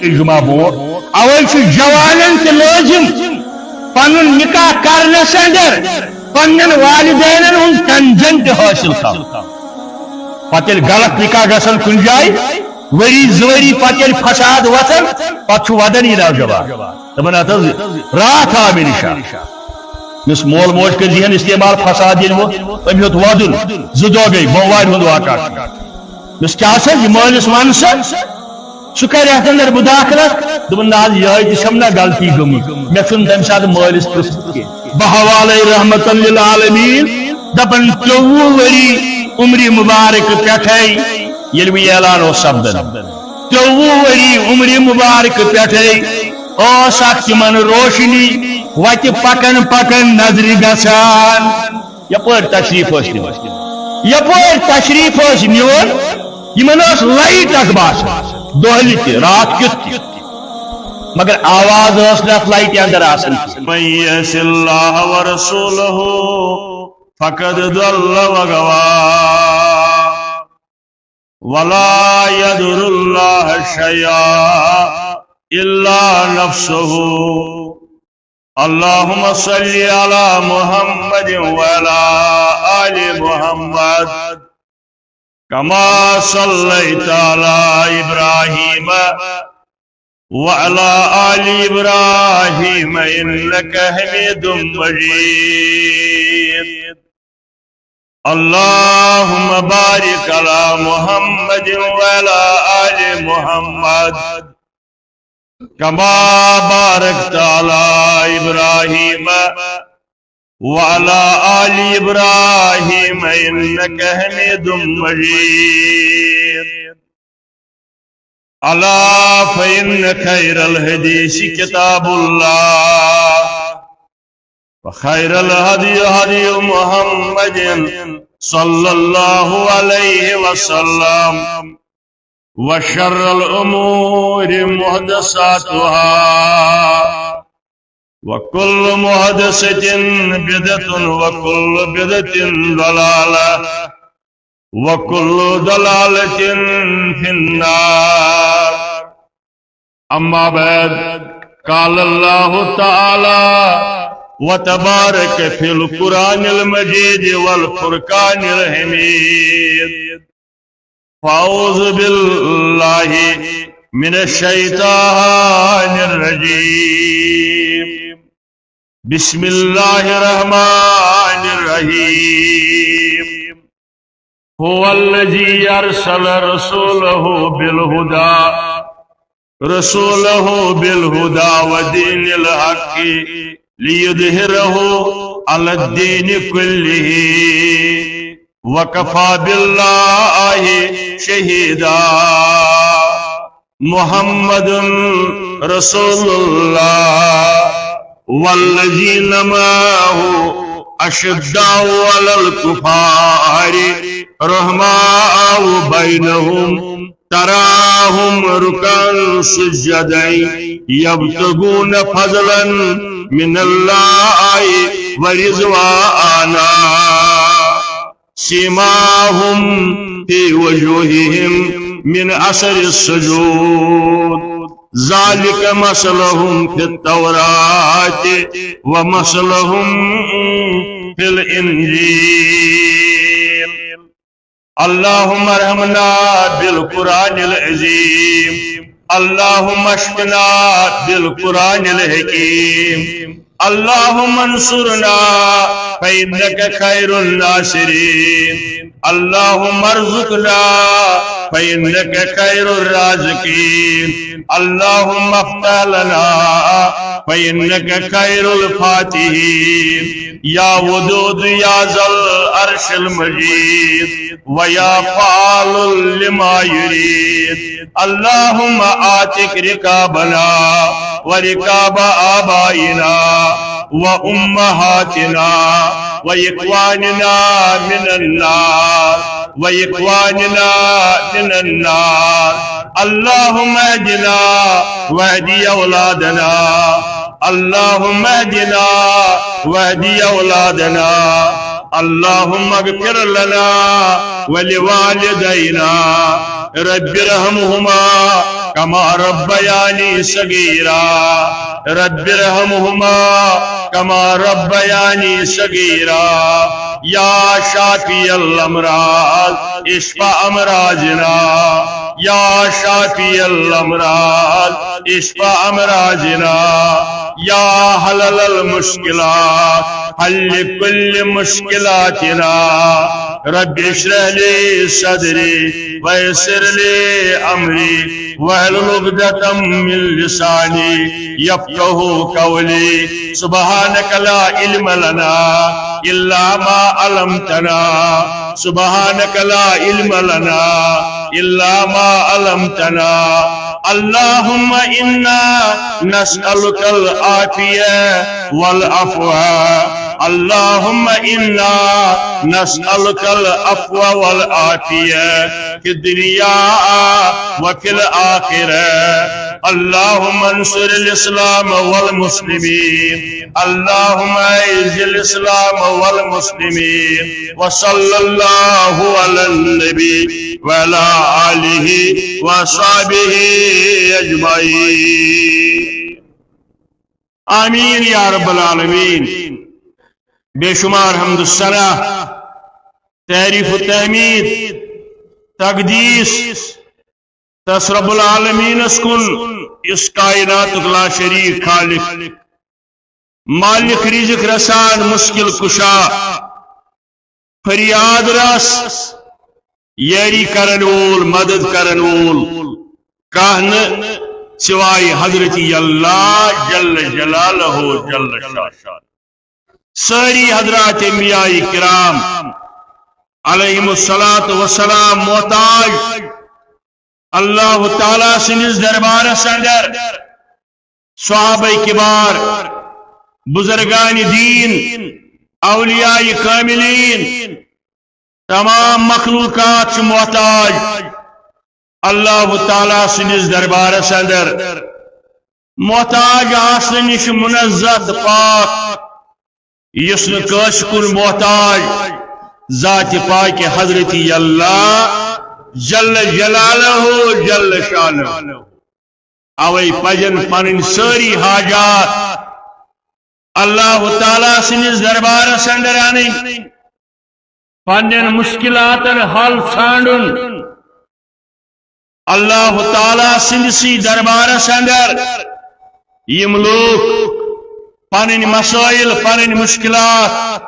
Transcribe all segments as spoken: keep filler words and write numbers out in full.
جمعہ برونٛٹھ۔ اوے چھُ جوانن تہِ لٲزم پنُن نکاح کرنس اندر پننٮ۪ن والدینن ہُنٛد consent حٲصِل کرُن۔ پتہٕ ییٚلہِ غلط نکاح گژھن کُنہِ جایہِ، ؤری زٕ ؤری پتہٕ ییٚلہِ فساد وۄتھن، پتہٕ چھُ ودان یہِ نوجوان۔ دپان، اتھ حظ راتھ آو مےٚ نِش اکھ۔ یُس مول موج کٔرۍ زِہن استعمال فساد ییٚلہِ ووٚتھ، أمۍ ہیوٚت وَدُن، زٕ دۄہ گٔے، بوموارِ ہُنٛد واقعہ چھُ۔ یُس کیٛاہ سا یہِ مٲلِس وَن سا، سُہ کَرِ اَتھ اندر مداخلت، دوٚپُن، نہ حظ، یِہوٚے تہِ چھَم نہ غلطی گٔمٕژ، مےٚ چھُنہٕ تَمہِ ساتہٕ مٲلِس پرٛژھمُت کینٛہہ۔ بہوالَے رحمتاً للعالمین دَپان، ژوٚوُہ ؤری عمرِ مُبارک پٮ۪ٹھَے ییٚلہِ وۄنۍ اعلان اوس سپدان، ژوٚوُہ ؤری عمرِ مُبارک پٮ۪ٹھَے ٲس اکھ تِمن روشنی، وتہِ پکان پکان نظرِ گژھان۔ یپٲرۍ تشریف ٲسۍ نِوان، یپٲرۍ تشریف ٲسۍ نِوان، یِمن ٲس لایٹ اکھ باسان، دۄہلہِ تہِ، راتھ کیُتھ تہِ، مگر آواز ٲس نہٕ اتھ لایٹہِ اندر آسان کینٛہہ۔ من يعص الله ورسوله فقد ضل وغوى، ولا يضر الله شيئا إلا نفسه. اللهم صل على محمد وعلى آل محمد كما صليت على إبراهيم وعلى آل إبراهيم إنك حميد مجيد. اللهم بارك على محمد وعلى آل محمد كما باركت على إبراهيم وعلى آل إبراهيم إنك حميد مجيد. ألا فإن خير الحديث كتاب الله، وخير الهدي هدي محمد صلى الله عليه وسلم، وشر الأمور محدثاتها، وكل محدثة بدعة، وكل بدعة ضلالة، وكل ضلالة في النار. أما بعد، قال الله تعالى وتبارك في القرآن المجيد والفرقان الحميد. فأعوذ بالله من الشيطان الرجيم. بسم الله الرحمن الرحيم. هو الذي أرسل رسوله بالهدى، رسوله بالهدى ودين الحق ليظهره على الدين كله، وكفى بالله شهيدا. محمد رسول الله والذين معه أشداء على الكفار رحماء بينهم، تراهم ركعا سجدا يبتغون فضلا من الله ورضوانا. سيماهم في وجوههم من أثر السجود، ذلك مثلهم في التوراة ومثلهم في الإنجيل. اللهم ارحمنا بالقرآن العظيم. اللهم اشفنا بالقرآن الحكيم. اللهم انصرنا فإنك خير الناصرين. اللهم ارزقنا فإنك خير الرازقين. اللهم افتح لنا فإنك خير الفاتحين. يا ودود يا ذا العرش المجيد، ويا فعال لما يريد. اللهم اعتق رقابنا ورقاب آبائنا وأمهاتنا وإخواننا من النار، وإخواننا من النار. اللهم اهدنا واهد أولادنا. اللهم اهدنا واهد أولادنا. اللهم اغفر لنا ولوالدينا رب ارحمهما كما ربياني صغيرا، رب ارحمهما كما ربياني صغيرا. يا شافي الأمراض اشف أمراضنا، يا شافي الأمراض اشف أمراضنا، يا حلل المشكلات حل كل مشكلاتنا. رب اشرح لي صدري ويسر لي أمري واحلل عقدة من لساني يفقه قولي. سبحانك لا علم لنا إلا ما علمتنا، سبحانك لا علم لنا إلا ما علمتنا. اللهم إنا نسألك العافية والعفو. اللهم إنا نسألك العفو والعافية في الدنيا وفي الآخرة. اللهم انصر الإسلام والمسلمين. اللهم أعز الإسلام والمسلمين. وصلى الله على النبي وعلى آله وصحبه أجمعين. آمين يا رب العالمين. بے شمار حمد و ثنا، تعریف و تحمید، تقدیس تس رب العالمینس کُن، یُس کائناتُک لا شریک خالق، مالک رزق رسان، مشکل کشا، فریاد رس، یاری کرن وول، مدد کرن وول کانٛہہ نہٕ سوائے حضرت اللہ جل جلالہ جل شانہ۔ سٲری حضرات انبیاء کرام علیہم الصلوۃ والسلام محتاج اللہ تعالیٰ سٕنٛدِس دربارس اندر۔ صحابہ کبار، بزرگان دین، اولیاء کاملین، تمام مخلوقات چھِ محتاج اللہ تعالیٰ سٕنٛدِس دربارس اندر۔ محتاج آسنہٕ نِش منزہ تہٕ پاک، یُس نہٕ کٲنٛسہِ کُن محتاج، ذات پاک حضرت اللہ جل جلالہ جل شانہ۔ اوے پزن پنٕنۍ سٲری حاجات اللہ تعالیٰ سٕنٛدِس دربارس اندر انٕنۍ، پننٮ۪ن مشکلاتن حل ژھانڈُن۔ اللہ تعالیٰ سٕنٛدِسٕے دربارس اندر یِم لوٗکھ پنٕنۍ مسائل، پنٕنۍ مشکلات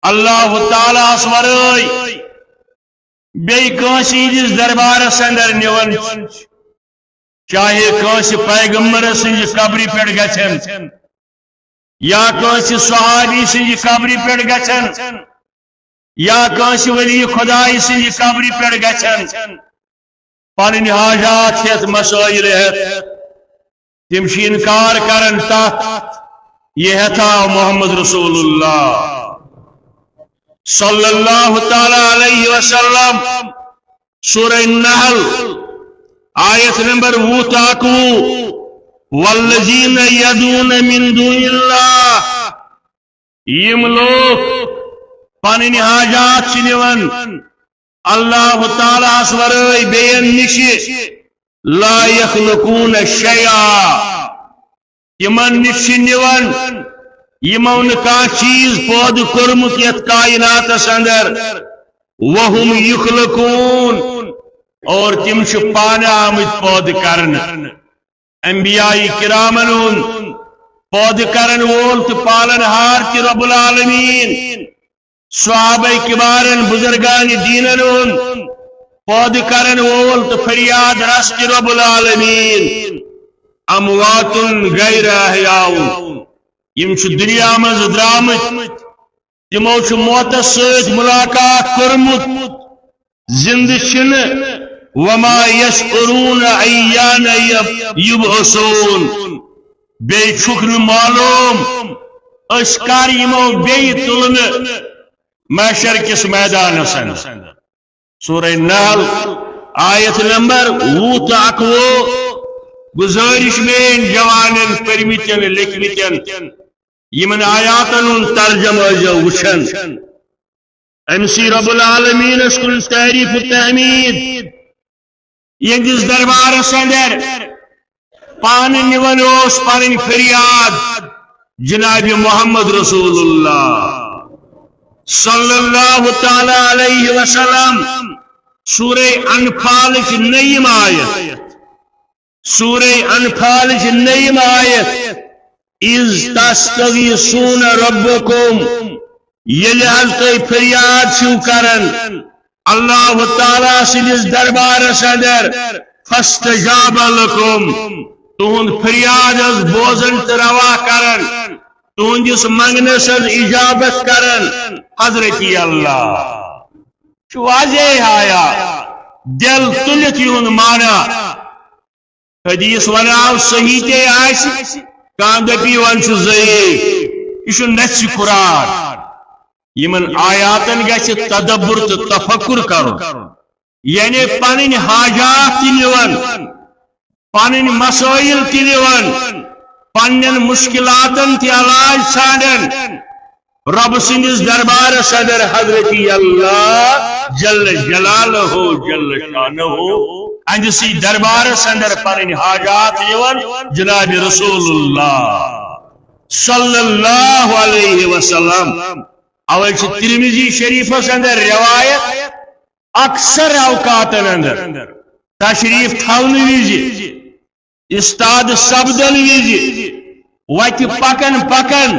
اللہ تعالیٰ ہس ورٲے بیٚیہِ کٲنٛسہِ ہٕنٛدِس دربارس اندر نِوان چھِ، چاہے کٲنٛسہِ پیغمبر سٕنٛزِ قبرِ پٮ۪ٹھ گژھن، یا کٲنٛسہِ صحابی سٕنٛزِ قبرِ پٮ۪ٹھ گژھن، یا کٲنٛسہِ ولی خدایہِ سٕنٛزِ قبرِ پٮ۪ٹھ گژھن، پنٕنۍ حاجات ہٮ۪تھ، مسائل ہٮ۪تھ، تِم چھِ انکار کران تتھ، یہِ ہٮ۪تھ آو محمد رسول اللہ صلی اللہ تعالیٰ علیہ وسلم۔ سورہ نحل، آیت نمبر وُہ تہٕ اَکوُہ، والذین یدعون من دون اللہ، یِم لوٗکھ پنٕنۍ حاجات چھِ نِوان اللہ تعالیٰ ہس ورٲے بیٚین نِشہِ، لا یخلقون شیئا، تِمن نِش چھِ نِوان یِمو نہٕ کانٛہہ چیٖز پٲدٕ کوٚرمُت یتھ کائناتس اندر، وهم یخلقون، اور تِم چھِ پانہٕ آمٕتۍ پٲدٕ کرنہٕ۔ انبیاء کرامن ہُنٛد پٲدٕ کرن وول تہٕ پالن ہار تہِ رب العالمین، صحابہ کبارن، بزرگان دینن ہُنٛد پٲدٕ کرن وول تہٕ فریاد رس تہِ رب العالمین۔ اموات غیر احیاء، یِم چھِ دُنیا منٛز درامٕتۍ، تِمو چھُ موتس سۭتۍ ملاقات کوٚرمُت، زِندٕ چھِنہٕ۔ وما یشعرون ایان یب-، یبعثون، بیٚیہِ چھُکھ نہٕ معلوم أسۍ کر یِمو بیٚیہِ تُلنہٕ محشر کِس میدانس اندر۔ سورہ نحل، آیت نمبر وُہ تہٕ اَکوُہ۔ گزارش میٲنۍ جوانن، پٔرمٕتٮ۪ن، لیکھمٕتٮ۪ن، یِمن آیاتن ہُنٛد ترجمہٕ ٲسۍزیو وٕچھان۔ أمۍ سٕے رب العالمینس کُن تعریف و تحمید، یہندس دربارس اندر پانہٕ نِوان اوس پنٕنۍ فریاد جناب محمد رسول اللہ صلی اللہ تعالی علیہ وسلم۔ سورہ انفالٕچ نٔیِم آیت، سورہ انفالٕچ نٔیِم آیت، "اذ تستغیثون ربکم"، ییٚلہِ حظ تُہۍ فریاد چھِو کران اللہ تعالیٰ سٕنٛدِس دربارس اندر، "فاستجاب لکم"، تُہُنٛد فریاد حظ بوزان تہٕ روا کران، تُہنٛدِس منگنس حظ اجابت کران حضرت اللہ۔ چھُ واضح آیا، دل تُلِتھ یِہُنٛد معنی۔ حدیث وناو صحیح تہِ آسہِ، کانٛہہ دپی وۄنۍ چھُ ضعیف، یہِ چھُ نژِ قرآن۔ یِمن آیاتن گژھِ تدبر تہٕ تفکر کرُن، یعنی پنٕنۍ حاجات تہِ نِوان، پنٕنۍ مسٲیل تہِ نِوان، پننٮ۪ن مشکلاتن تہِ علاج ژھانڈان۔ رب سٕنٛدِس دربارس اندر حضرت اللہ جل جلالہ جل شانہ، اہندسٕے دربارس اندر پنٕنۍ حاجات نِوان جناب رسول اللہ صلی اللہ علیہ وسلم۔ اوے چھِ ترمذی شریفس اندر روایت، اکثر اوقاتن اندر تشریف تھاونہٕ وِزِ، استاد سپدن وِزِ، وتہِ پکن پکن،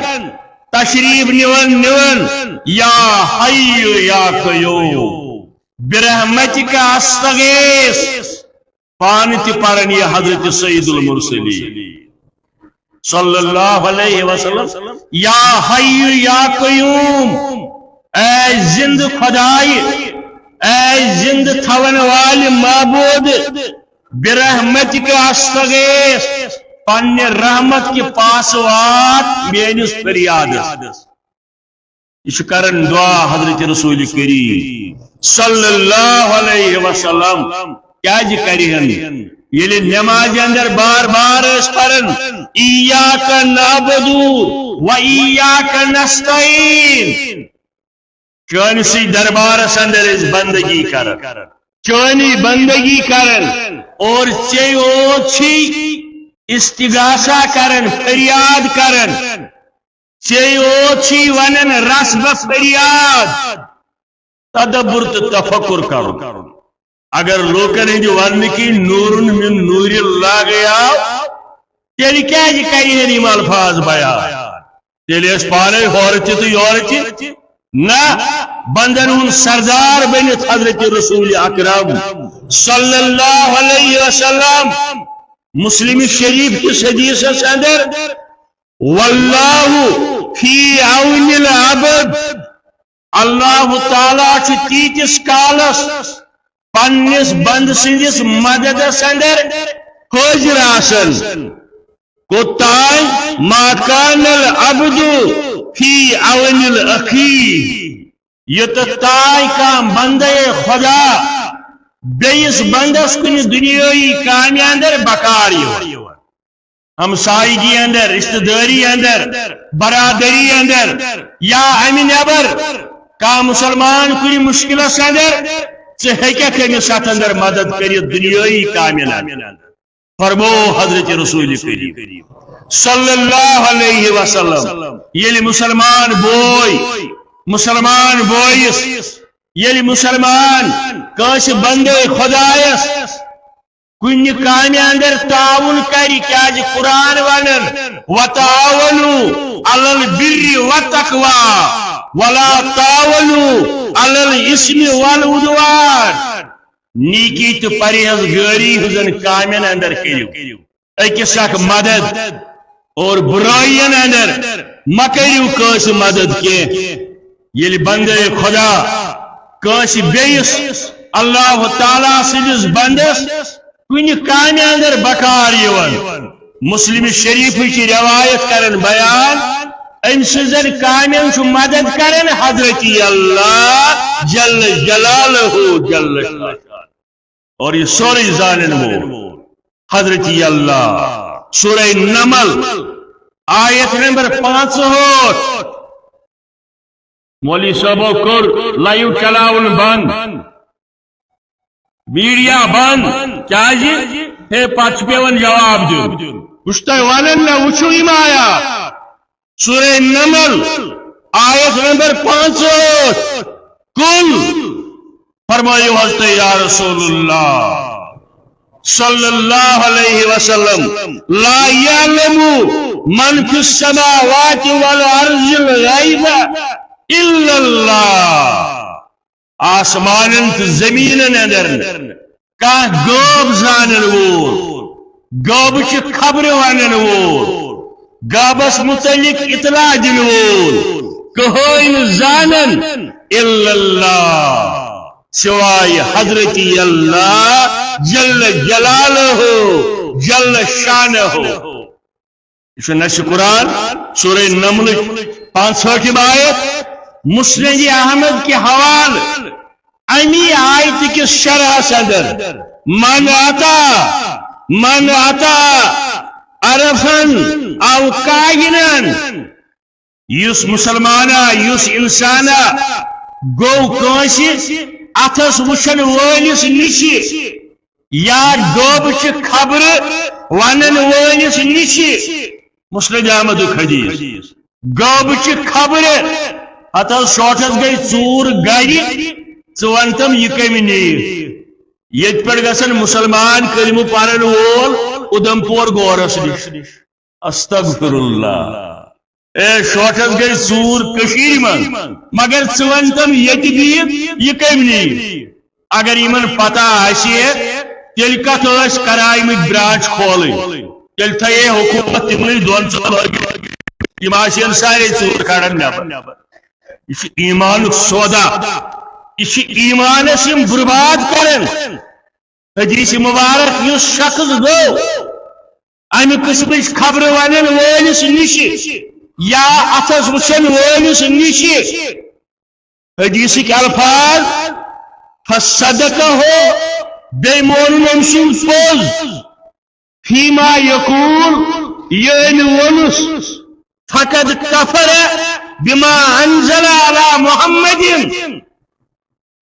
تشریف نِوان نِوان، "یا حی یا قیوم برحمتک استغیث"، پانہٕ تہِ پران یہِ حضرت سید المرسلین صلی اللہ علیہ وسلم، "یا حی یا قیوم"، اے زندٕ خدائے، اے زندٕ تھاون والہِ معبود، "برحمتک استغیث"، پننہِ رحمت کہِ پاسہٕ وات میٲنِس فریادس۔ یہِ چھُ کران دعا حضرت رسول کریم صلی اللہ علیہ وسلم۔ کیازِ کرِہن؟ ییٚلہِ نمازِ اندر بار بار ٲسۍ پران، "ایاک نعبد و ایاک نستعین"، چٲنِسٕے دربارس اندر ٲسۍ بندگی کران، چٲنی بندگی کران، اور ژے یوت چھی استغاثہ کران، فریاد کران۔ ژے یوت چھی ونان رس بہ فریاد۔ تدبر تہٕ تفکر کرُن۔ اگر لوکن ہٕنٛدِ وننہٕ کِنۍ "نورن من نور اللہ" گٔیاو، تیٚلہِ کیازِ کرِہن یِم الفاظ بیان؟ تیٚلہِ ٲسۍ پانے ہورٕ تہِ تہٕ یورٕ تہِ۔ نہ، بندن ہُنٛد سردار بٔنِتھ حضرت رسول اکرم صلی اللہ علیہ وسلم۔ مسلم شریف کِس حدیثس اندر، "واللہ فی عون العبد"، اللہ تعالیٰ چھُ تیٖتِس کالس پننِس بندٕ سٕنٛدِس مددس اندر حٲضِر آسان۔ کوٚتام؟ "ما کان العبد فی عون الاخی"، یوٚتتھ تام کانٛہہ بندے خدا بیٚیِس بندس کُنہِ دُنیٲیی کامہِ اندر بکار یِوان۔ ہمسایگی اندر، رشتہ داری اندر، برادری اندر، یا امہِ نٮ۪بر کانٛہہ مسلمان کُنہِ مشکلس اندر، ژٕ ہیٚککھ أمِس اتھ اندر مدد کٔرِتھ دُنیٲیی کامٮ۪ن اندر۔ فرمو حضرت رسول کریم صلی اللہ علیہ وسلم، ییٚلہِ مسلمان بوے، مسلمان بویس، ییٚلہِ مسلمان کٲنٛسہِ بندے خدایس کُنہِ کامہِ اندر تعاون کرِ، کیازِ قرآن ونان، "وتعاونوا علی البر والتقوی ولا تعاونوا علی الاثم والعدوان"، نیکی تہٕ پرہیزگٲری ہٕنٛزن کامٮ۪ن اندر کٔرِو أکِس اکھ مدد، اور برٲیین اندر مہ کٔرِو کٲنٛسہِ مدد کینٛہہ۔ ییٚلہِ بندے خدا کٲنٛسہِ بیٚیِس اللہ تعالیٰ سٕنٛدِس بندس کُنہِ کامہِ اندر بکار یِوان، مسلم شریفٕچ روایت کرن بیان، أمۍ سٕنٛزن کامٮ۪ن چھُ مدد کران حضرت اللہ جل جلالہ جل شانہ۔ اور یہ سورج زانن وول حضرت اللہ۔ سورہ نمل، آیت نمبر پانٛژھ ہٲٹھ۔ مولوی صٲبو کوٚر لایِو چلاوُن بنٛد۔ میڈیا بند۔ کیازِ؟ ہے، پتہٕ چھُ پیوان جواب دیُن۔ بہٕ چھُس تۄہہِ ونان، مےٚ وٕچھِو یِم آیات۔ سورہ نمل، آیت نمبر پانٛژھ ٲٹھ۔ قل، فرمٲیِو حضرت یا رسول اللہ صلی اللہ علیہ وسلم، لا یعلم من فی السماوات والارض الغیب الا اللہ۔ آسمانن تہٕ زمینن اندر نہٕ کانٛہہ غٲب زانن وول، غٲبٕچہِ خبرٕ ونن وول، غٲبس متعلق اطلاع دِنہٕ وول کٕہٕنۍ نہٕ زانن الا اللہ، سوائے حضرت اللہ جل جلالہ، جل شانہ۔ یہِ چھُ نص قرآن، سورہ نملٕچ پانٛژہٲٹھِم آیت، مسند احمد کہِ حوالہٕ امی آیتہِ کِس شرحس اندر، من اتا، من اتا عرفن او کاہنن، یُس مسلمانا، یُس انسانا گوٚو کٲنٛسہِ اتھس وٕچھن وٲلِس نِشہِ یا غٲبٕچہِ خبرٕ ونن وٲلِس نِشہِ۔ مسند احمدُک حدیث۔ غٲبٕچہِ خبرٕ، ہتہٕ حظ شوٹھس گٔے ژوٗر گرِ، ژٕ ون تم یہِ کٔمۍ نِیہِ؟ ییٚتہِ پٮ۪ٹھ گژھن مسلمان کلمہٕ پرن وول اُدھم پور گورس نِش۔ استغفر اللہ۔ اے، شوٹھس گٔے ژوٗر کٔشیٖرِ منٛز، مگر ژٕ ون تم ییٚتہِ بِہِتھ یہِ کٔمۍ نِیہِ؟ اگر یِمن پتہ آسہِ ہے، تیٚلہِ کتھ ٲسۍ کرایمٕتۍ برانچ کھولٕنۍ؟ تیٚلہِ تھایے حکوٗمت تِمنٕے دۄن ژۄن لٲگِتھ، یِم آسہِ ہن سارے ژوٗر کھالان نٮ۪بر۔ یہِ چھُ ایٖمانُک سودا، یہِ چھُ ایٖمانس یِم برباد کران۔ حدیث مبارک، یُس شخص گوٚو امہِ قٕسمٕچ خبرٕ ونن وٲلِس نِشہِ یا اتھس وٕچھن وٲلِس نِشہِ، حدیثٕکۍ الفاظ، فصدقہ، بیٚیہِ مونُن أمۍ سُنٛد پوٚز، فیما یقول، یہِ أمۍ ووٚنُس، فقد کفر بما انزل علی محمد۔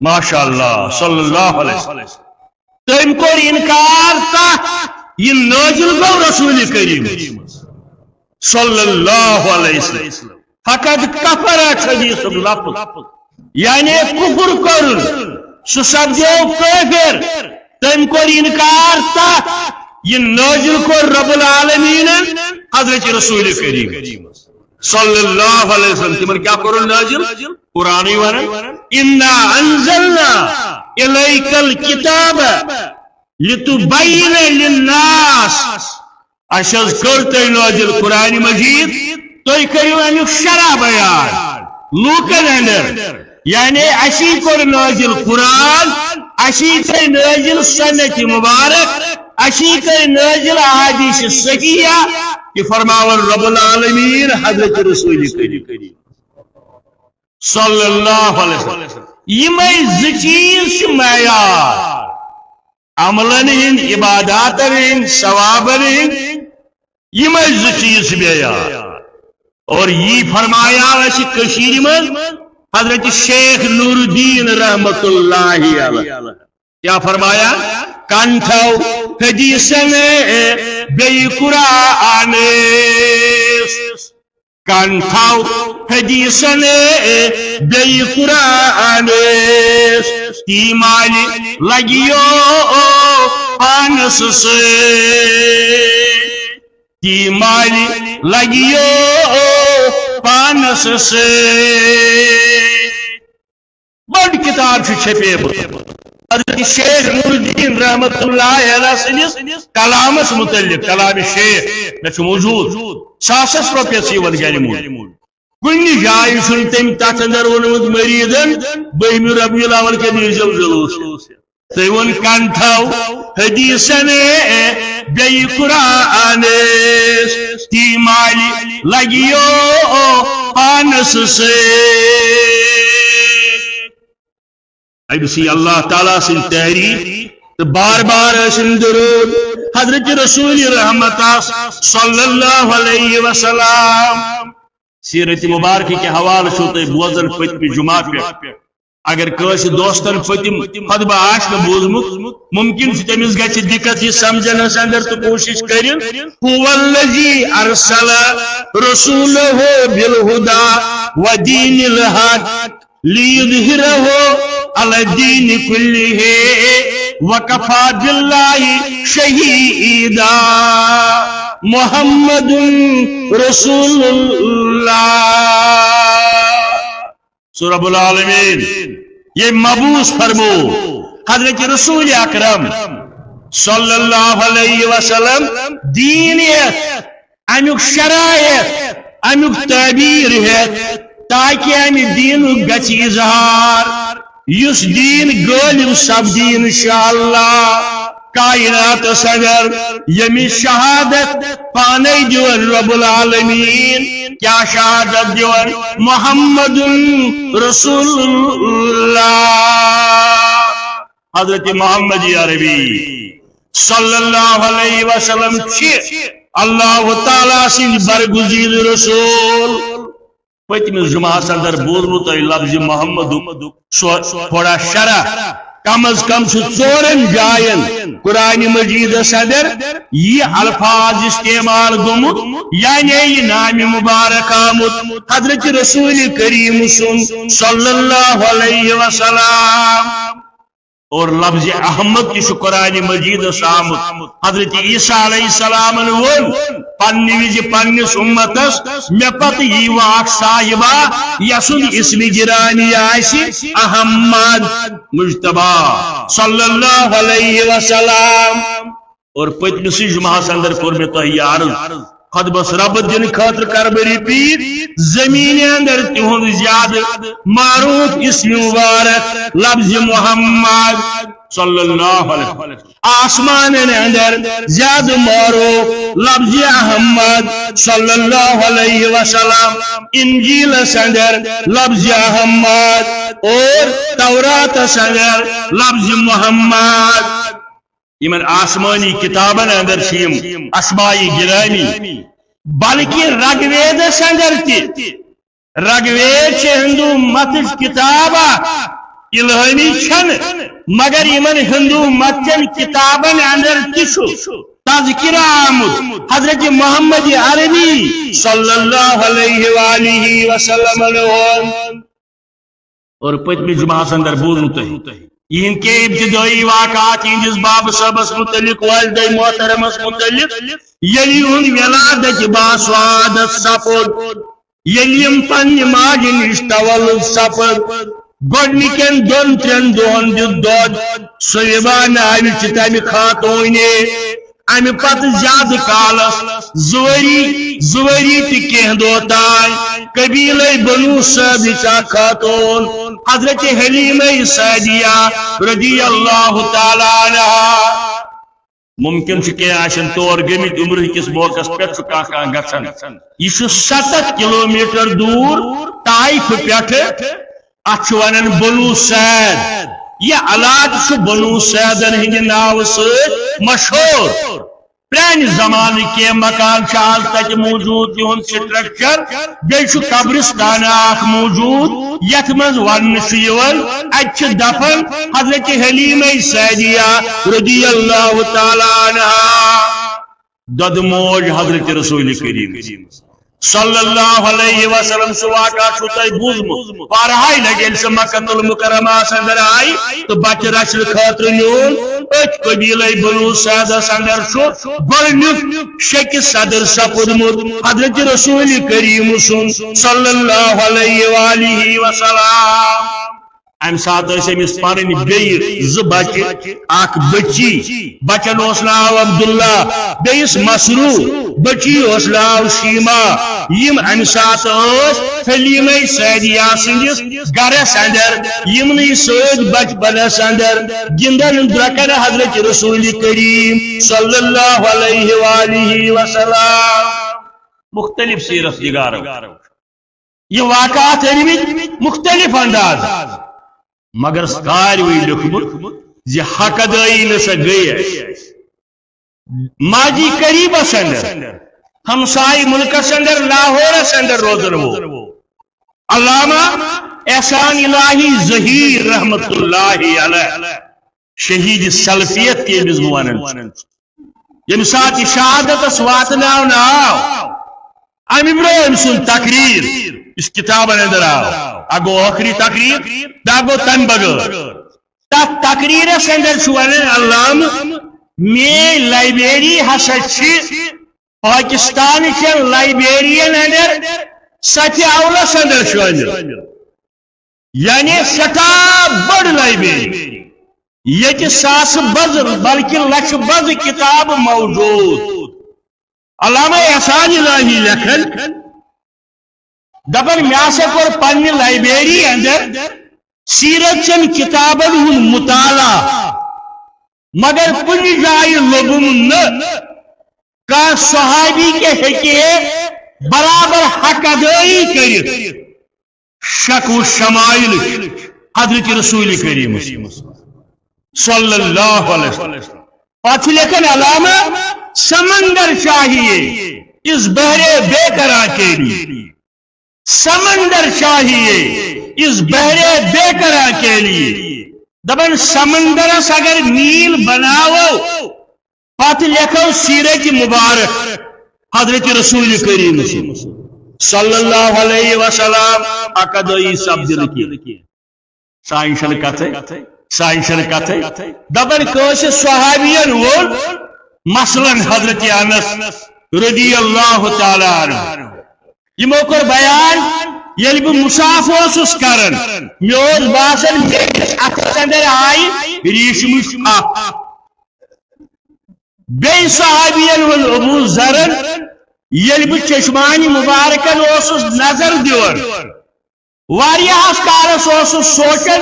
ماشاء اللہ، صلی اللہ علیہ وسلم۔ تٔمۍ کوٚر انکار تتھ، یہِ نٲزِل گوٚو رسول کریم صلی اللہ علیہ وسلم۔ فقد کفر، حدیثُک لفظ، یعنی کفر کوٚرُن، سُہ سپدیو کٲفر۔ تٔمۍ کوٚر انکار تتھ، یہِ نٲزِل کوٚر رب العالمینن حضرت رسول کریم صلی اللہ علیہ وسلم۔ تِمن کیٛاہ کوٚرُن نٲزِل؟ قرآنٕے ونان، انا انزلنا الیک الکتاب لتبین للناس۔ اسہِ حظ کٔر تۄہہِ نٲزِل قرآن مجید، تُہۍ کٔرِو امیُک شرح بیان لوٗکن اندر۔ یعنی اسی کوٚر نٲزِل قرآن، اسی کٔر نٲزِل سنت مبارک، اسی کٔر نٲزِل احادیث صحیحہ۔ یہِ فرماوان رب العالمین حضرت رسول کریم صلی اللہ علیہ وسلم۔ یِمے زٕ چیٖز چھِ معیار عملن ہٕنٛدۍ، عباداتن ہٕنٛدۍ، ثوابن ہٕنٛدۍ، یِمے زٕ چیٖز چھِ معیار۔ اور یی فرمایا اَسہِ کٔشیٖرِ منٛز حضرت شیخ نور الدین رحمت اللہ علیہ۔ کیٛاہ فرمایا؟ کن تھاو حدیثن بیٚیہِ قرآنس۔ کن تھاو حدیثن بیٚیہِ قرآنس، تی مالہِ لگیو پانس سۭتۍ۔ تی مالہِ لگیو پانس سۭتۍ۔ بٔڑ کتاب چھِ چھپیمٕژ حضرت شیخ نور الدین رحمت اللہ علیہ سٕنٛدِس کلامس متعلق، کلام شیخ، مےٚ چھُ موجود، ساسس رۄپیس یِوان گرِ منٛز۔ کُنہِ جایہِ چھُنہٕ تٔمۍ تتھ اندر ووٚنمُت مریدن بٔہمہِ ربیع الاول کٮ۪ن ییٖزیو جلوٗسس۔ تٔمۍ ووٚن، کن تھاو حدیثن بیٚیہِ قرآنس، تی مالہِ لگیو پانس سۭتۍ۔ أمۍ سٕے اللہ تعالیٰ سٕنٛز تعریٖف تہٕ بار بار ٲسِن درود حضرت رسول رحمتس صلی اللہ علیہ وسلم۔ سیرت مبارکہ کہِ حوالہٕ چھُو تۄہہِ بوزن پٔتمہِ جمعہ پٮ۪ٹھ۔ اگر کٲنٛسہِ دوستن پٔتِم خطبہٕ آسہِ نہٕ بوٗزمُت، ممکن چھُ تٔمِس گژھِ دِقت یہِ سمجھنس اندر تہٕ کوٗشِش کٔرِن۔ هو الذي أرسل رسوله بالهدى ودين الحق ليظهره على الدين كله وكفى بالله شهيدا۔ محمد رسول الله۔ سو رب العالمین یہ مبعوث فرمو حضرت رسول اکرم صلی اللہ علیہ وسلم دین ہیتھ، امیک شرع ہیتھ، امیک تعبیر ہیتھ، تاکہ امہ دینک گژھِ اظہار، یُس دین غالب سپدی انشاءاللہ۔ کائناتس اندر ییٚمِچ شہادت پانے دیون رب العالمین۔ کیا شہادت دیون؟ محمد رسول اللہ۔ حضرت محمد عربی صلی اللہ علیہ وسلم چھ اللہ تعالیٰ سٕنٛدۍ برگزید رسول۔ پٔتمِس جمعس اندر بوٗزمُت تۄہہِ لفظ محمدُک سُہ تھوڑا شرح۔ کم از کم چھُ ژورن جاین قرآن مجیدس اندر یہِ الفاظ استعمال گوٚمُت، یعنی یہِ نام مبارک آمُت حضرت رسول کریم سُنٛد صلی اللہ علیہ وسلم۔ اور لفظ احمد تہِ چھُ قرآن مجیدس آمُت۔ حضرت عیسیٰ علیہ السلامن ووٚن پننہِ وِزِ پننِس اُمتس، "مےٚ پتہٕ ییٖوٕ اکھ صاحبہ، یسُنٛد اسمِ گرامی آسہِ احمد مجتبیٰ صلی اللہ علیہ وسلم۔" اور پٔتمِسٕے جمعس اندر کوٚر مےٚ تۄہہِ یہِ عرض، خطبس ربط دِنہٕ خٲطرٕ کرٕ بہٕ repeat، زمینہِ اندر تِہُنٛد زیادٕ معروف اسم مبارک لفظ محمد صلی اللہ علیہ وسلم۔ آسمانن اندر زیادٕ معروف لفظ احمد صلی اللہ علیہ وسلم، انجیلس اندر لفظ احمد اور توراتس اندر لفظ محمد۔ یمن آسمانی کتابن اندر چھِ یِم اسماء گرامی، بلکہ رگ ویدس اندر تہِ۔ رگ وید چھِ ہندو متٕچ کتاب اکھ، الہٲمی چھنہٕ، مگر یمن ہندو مت چٮ۪ن کتابن اندر تہِ چھُ تذکرہ آمُت حضرت محمد عربی صلی اللہ علیہ وآلہ وسلم ہُنٛد۔ اور پٔتمہِ جمعس اندر بوٗزوٕ تۄہہِ یِہنٛدۍ کینٛہہ ابتدٲئی واقعات یِہنٛدِس بابہٕ صٲبس متعلق، والدہ محترمس متعلق، ییٚلہِ یِہُنٛد ولادت باسعادت سپُد، ییٚلہِ یِم پننہِ ماجہِ نِش تولد سپٕد، گۄڈنِکٮ۪ن دۄن ترٛٮ۪ن دۄہن دیُت دۄد صویبہ ناوِ چہِ تمہِ خاتوٗنہِ۔ امہِ پتہٕ زیادٕ کالس، زٕ ؤری، زٕ ؤری تہٕ کینٛہہ دۄہ تام، قبیلے بنو سعدٕچ اکھ خاتوٗن حضرت حلیمہ سعدیہ رضی اللہ تعالیٰ عنہا۔ ممکن چھُ کینٛہہ آسن تور گٔمٕتۍ، عمرٕ کِس موقعس پٮ۪ٹھ چھُ کانٛہہ کانٛہہ گژھان۔ یہِ چھُ ستتھ کلومیٹر دوٗر طائف پٮ۪ٹھٕ۔ اتھ چھُ ونان بنو سعد۔ یہِ علاقہٕ چھُ بنو سعدن ہٕنٛدِ ناوٕ سۭتۍ مشہوٗر۔ پرانہِ زمانہٕ کینٛہہ مکان چھِ آز تتہِ موٗجوٗد، تِہُنٛد structure۔ بیٚیہِ چھُ قبرستان اکھ موٗجوٗد، یتھ منٛز وننہٕ چھُ یِوان، اتہِ چھِ دفن حضرت حلیمہ سعدیہ رضی اللہ تعالیٰ عنہا۔ دۄدٕ موج حضرت رسول کریم صلی اللہ علیہ وسلم سُہ واقعہ چھُو تۄہہِ بوٗزمُت۔ بارہاے لٹہِ ییٚلہِ سُہ مکہ المکرمہس اندر آیہِ تہٕ بچہِ رچھنہٕ خٲطرٕ نیوٗن، أتھۍ قبیلے بنو سعدس اندر چھُ گۄڈنیُک شیٚکہِ صدر سپُدمُت حضرت رسول کریم سُنٛد صلی اللہ علیہ وآلہ وسلم۔ امہِ ساتہٕ ٲسۍ أمِس پرٕنۍ بیٚیہِ زٕ بچہِ، اکھ بچی۔ بچن اوس ناو عبداللہ، بیٚیِس مسروٗر۔ بچی اوس ناو شیما۔ یِم امہِ ساتہٕ ٲسۍ حلیمہ سعدیہ سٕنٛدِس گرس اندر، یِمنٕے سۭتۍ بچپنس اندر گِنٛدان درٛۄکن حضرت رسول کریم صلی اللہ علیہ وآلہ وسلم۔ مختلف سیرت نگارو یہِ واقعات أنمٕتۍ مختلف انداز، مگر ساروٕے لیوٚکھمُت زِ حق ادٲیی نہ سا گٔے اَسہِ۔ ماضی قریبس اندر، ہمسایہِ ملکس اندر، لاہورس اندر روزن وول علامہ احسان الہی ظہیر رحمت اللہ علیہ، شہید سلفیت ییٚمِس بہٕ ونان چھُس، ییٚمہِ ساتہٕ یہِ شہادتس واتناونہٕ آو، امہِ برونٛہہ أمۍ سُنٛد تقریر یُس کتابن اندر آو، اکھ گوٚو ٲخری تقریر، بیٛاکھ گوٚو تمہِ بغٲر۔ تتھ تقریرس اندر چھُ ونان علامہٕ، میٲنۍ لائبریری ہسا چھِ پاکستان چٮ۪ن لائبریرین اندر صفِ اولس اندر شٲمِل، یعنی سٮ۪ٹھاہ بٔڑ لائبریری، ییٚتہِ ساسہٕ بٔزٕ بلکہِ لچھِ بٔزٕ کتابہٕ موجود۔ علامہ احسان الہی لیکھان، دپان، مےٚ ہسا کوٚر پننہِ لائبریری اندر سیرت چٮ۪ن کتابن ہُنٛد مطالعہ، مگر کُنہِ جایہِ لوٚبُم نہٕ کانٛہہ صحابی کہِ ہیٚکہِ ہے برابر حق ادٲیی کٔرِتھ۔ شک و شمائل حضرت رسول کریم صلی اللہ علیہ وسلم۔ پتہٕ چھُ لیکھان علامہ، سمندر چاہیے اس بحر بے قرار کے لیے، سمندر چاہیے اس بحر بے قرار کے لیے۔ دپان سمندرس اگر نیل بناوو، پتہٕ لیکھو سیرت مبارک حضرت رسول کریم صلی اللہ علیہ وسلم، حق ادٲیی سپدِ نہٕ کینٛہہ۔ سانہِ چھنہٕ کتھے، سانہِ چھنہٕ کتھے۔ دپان کٲنٛسہِ صحابین ووٚن، مثلاً حضرت انس رضی اللہ تعالیٰ عنہ، یِمو کوٚر بیان، ییٚلہِ بہٕ مصاف اوسُس کران، مےٚ اوس باسان میٲنِس اتھس اندر آیہِ ریشمٕچ پھکھ۔ بیٚیہِ صحابین ووٚن ابو ذرن، ییٚلہِ بہٕ چشمانِ مبارکن اوسُس نظر دِوان، واریاہس کالس اوسُس سونچان،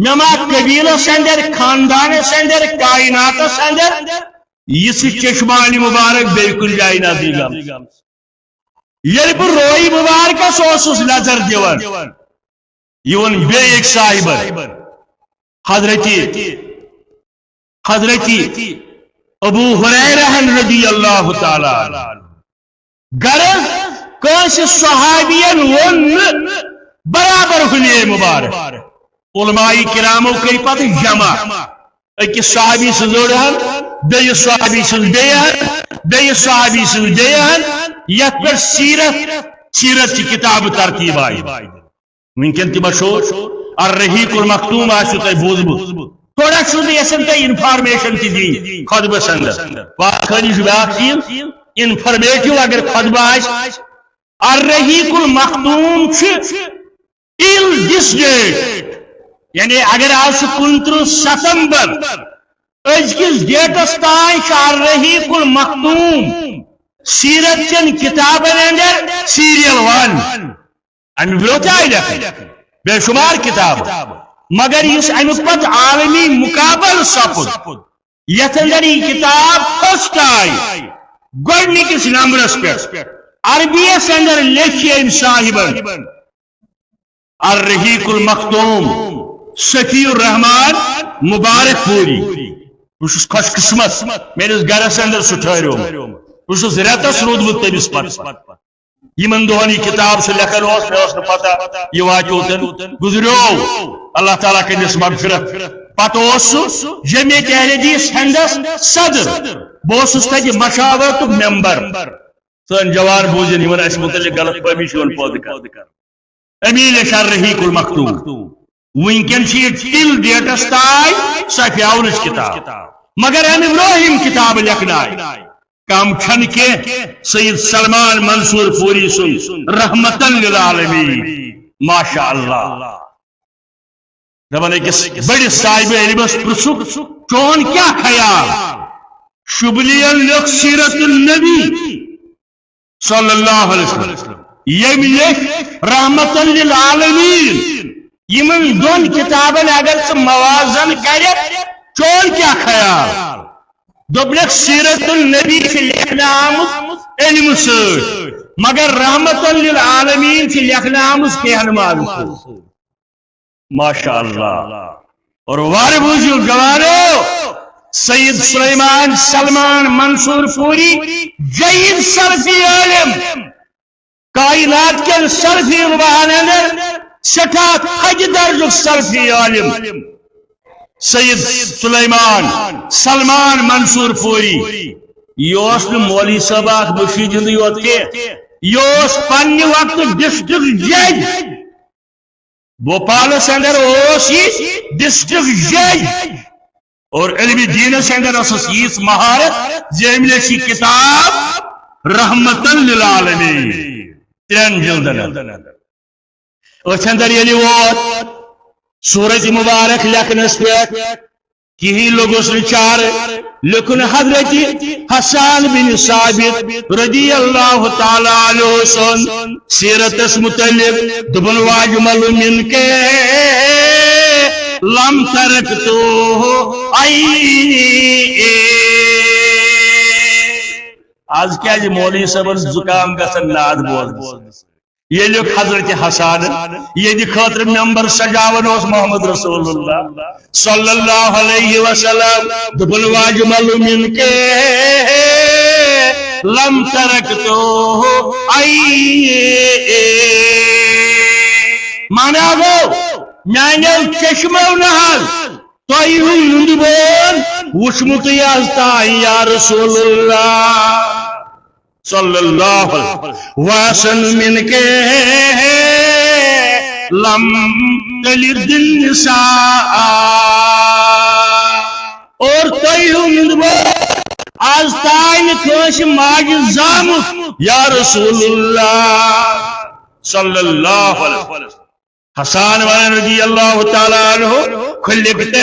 مےٚ ما قبیلس اندر، خاندانس اندر، کائناتس اندر یِژھ چشمانِ مبارک بیٚیہِ کُنہِ جایہِ نظرِ گٔمٕژ۔ ییٚلہِ بہٕ روے مبارکس اوسُس نظر دِوان، یہِ ووٚن بیٚیہِ أکۍ صاحبن، حضرت، حضرت ابو ہریرہ رضی اللہ تعالیٰ عنہ۔ غرض، کٲنٛسہِ صحابین ووٚن نہٕ برابر حلیے مبارک۔ علماء کرامو کٔرۍ پتہٕ جمع، أکِس صحابی سٕنٛز أڑ ہن، بیٚیِس صحابی سٕنٛز بیٚیہِ ہن، بیٚیِس صحابی سٕنٛز بیٚیہِ ہن، یتھ پٮ۪ٹھ سیرت، سیرت چہِ کتابہٕ ترتیب آیہِ۔ وٕنکٮ۪ن تہِ مشہوٗر الرحیق المختوم آسیو تۄہہِ بوٗزمُت۔ تھوڑا چھُس بہٕ یژھان تۄہہِ انفارمیشن تہِ دِنۍ خطبس اندر۔ وازٕ خٲنی چھُ بیٛاکھ چیٖز، انفارمیٹو اگر خطبہٕ آسہِ۔ الرحیق المختوم چھُ till this date، یعنی اگر آز چھُ کُنترٕہ ستمبر، أزکِس ڈیٹس تام چھُ الرحیق المختوم سیرت چٮ۪ن کتابن اندر سیریل ون۔ امہِ برونٛہہ تہِ آیہِ لیکھنہٕ بے شمار کتابہٕ، مگر یُس امیُک پتہٕ عالمی مقابلہٕ سپُد، یتھ اندر یہِ کتاب first آیہِ، گۄڈنِکِس نمبرس پٮ۪ٹھ عربی یس اندر لیکھِ أمۍ صاحبن الرحیق المختوم صفی الرحمان مبارک پوری۔ بہٕ چھُس خۄش قسمت، میٲنِس گرس اندر سُہ ٹھہریومُت۔ بہٕ چھُس رٮ۪تس روٗدمُت تٔمِس پتہٕ۔ یِمن دۄہن یہِ کتاب سُہ لیکھان اوس، مےٚ ٲس نہٕ پتہ یہِ واتہِ اوٚتن۔ گُزریو، اللہ تعالیٰ کٔرِنس مغفرت۔ پتہٕ اوس سُہ جمعیت اہل حدیث ہندس صدر۔ بہٕ اوسُس تتہِ مشاورتُک ممبر۔ سٲنۍ جوان بوٗزِن یِمن اسہِ متعلق غلط فہمی چھِ یِوان پٲدٕ کرنہٕ۔ امی لیکھِ الرحیق المختوم۔ وٕنکٮ۪ن چھِ یہِ till date س تام صفی اولٕچ کتاب، مگر امہِ برونٛہہ یِم کتابہٕ لیکھنہٕ آیہِ۔ کم چھنہٕ کینٛہہ، سید سلمان منصور پوری سُنٛد رحمتن للعالمین۔ ماشاء اللہ۔ دپان أکِس بٔڑِس صاحبِ علمس پرژھُکھ، چون کیٛاہ خیال؟ شبلیَن لیوٚکھ سیرت النبی صلی اللہ علیہ وسلم، ییٚمۍ لیٚکھۍ رحمتن للعالمین۔ یِمن دۄن کتابن اگر ژٕ موازن کرکھ، چون کیٛاہ خیال؟ دوٚپنکھ، سیرت النبی چھِ لیکھنہٕ آمٕژ علمہٕ سۭتۍ، مگر رحمتن للعالمین چھِ لیکھنہٕ آمٕژ کینٛہہ نمازٕ سۭتۍ۔ ماشاء اللہ۔ اور وارٕ بوٗزِو جوانو، سید سلیمان سلمان منصور پوری، جید سلفی عالم، کائنات کٮ۪ن سلفی علماہن اندر سٮ۪ٹھاہ تھدِ درجُک سلفی عالم سید سلیمان سلمان منصور پوری۔ یہِ اوس نہٕ مولوی صٲب اکھ مُرشِد ہُنٛدُے یوت کینٛہہ، یہِ اوس پننہِ وقتہٕ ڈسٹرکٹ جج۔ بھوپالس اندر اوس یہِ ڈسٹرکٹ جج اور علم دینس اندر ٲسس ییٖژ مہارت زِ أمۍ لیچھ یہِ کتاب رحمتن للعالمین ترٛٮ۪ن جلدن اندر۔ أتھۍ اندر ییٚلہِ ووت سورج مبارک لیکھنس پٮ۪ٹھ، کِہیٖنۍ لوٚگُس نہٕ چارٕ۔ لیوٚکھُن حضرت حسان بن ثابت رضی اللہ تعالیٰ عنہ سُنٛد سیرتس متعلق، دوٚپُن، واجمل من کے لم ترکتہ عینی۔ آز کیازِ مولوی صٲبن زُکام گژھان نعت بوزنس؟ ییٚلہِ حضرت حسان، ییٚلہِ خٲطرٕ ممبر سجاوان اوس محمد رسول اللہ صلی اللہ علیہ وسلم، دوٚپُن، واجمل من کے لم ترکتہ عینی۔ مانا گوٚو، میانیو چشمو نہ حظ تۄہہِ ہُنٛد نُنٛدٕ بون وُچھمُتٕے از تام یا رسول اللہ۔ صلی اللہ علیہ وسلم۔ وحسن من کے لم تلد النساء۔ اور تۄہہِ ہُنٛد نُنٛدٕ بون از تام کٲنٛسہِ ماجہِ زامُت یا رسول اللہ صلی اللہ علیہ وسلم۔ حسان ونان رضی اللہ تعالیٰ عنہ، خلقت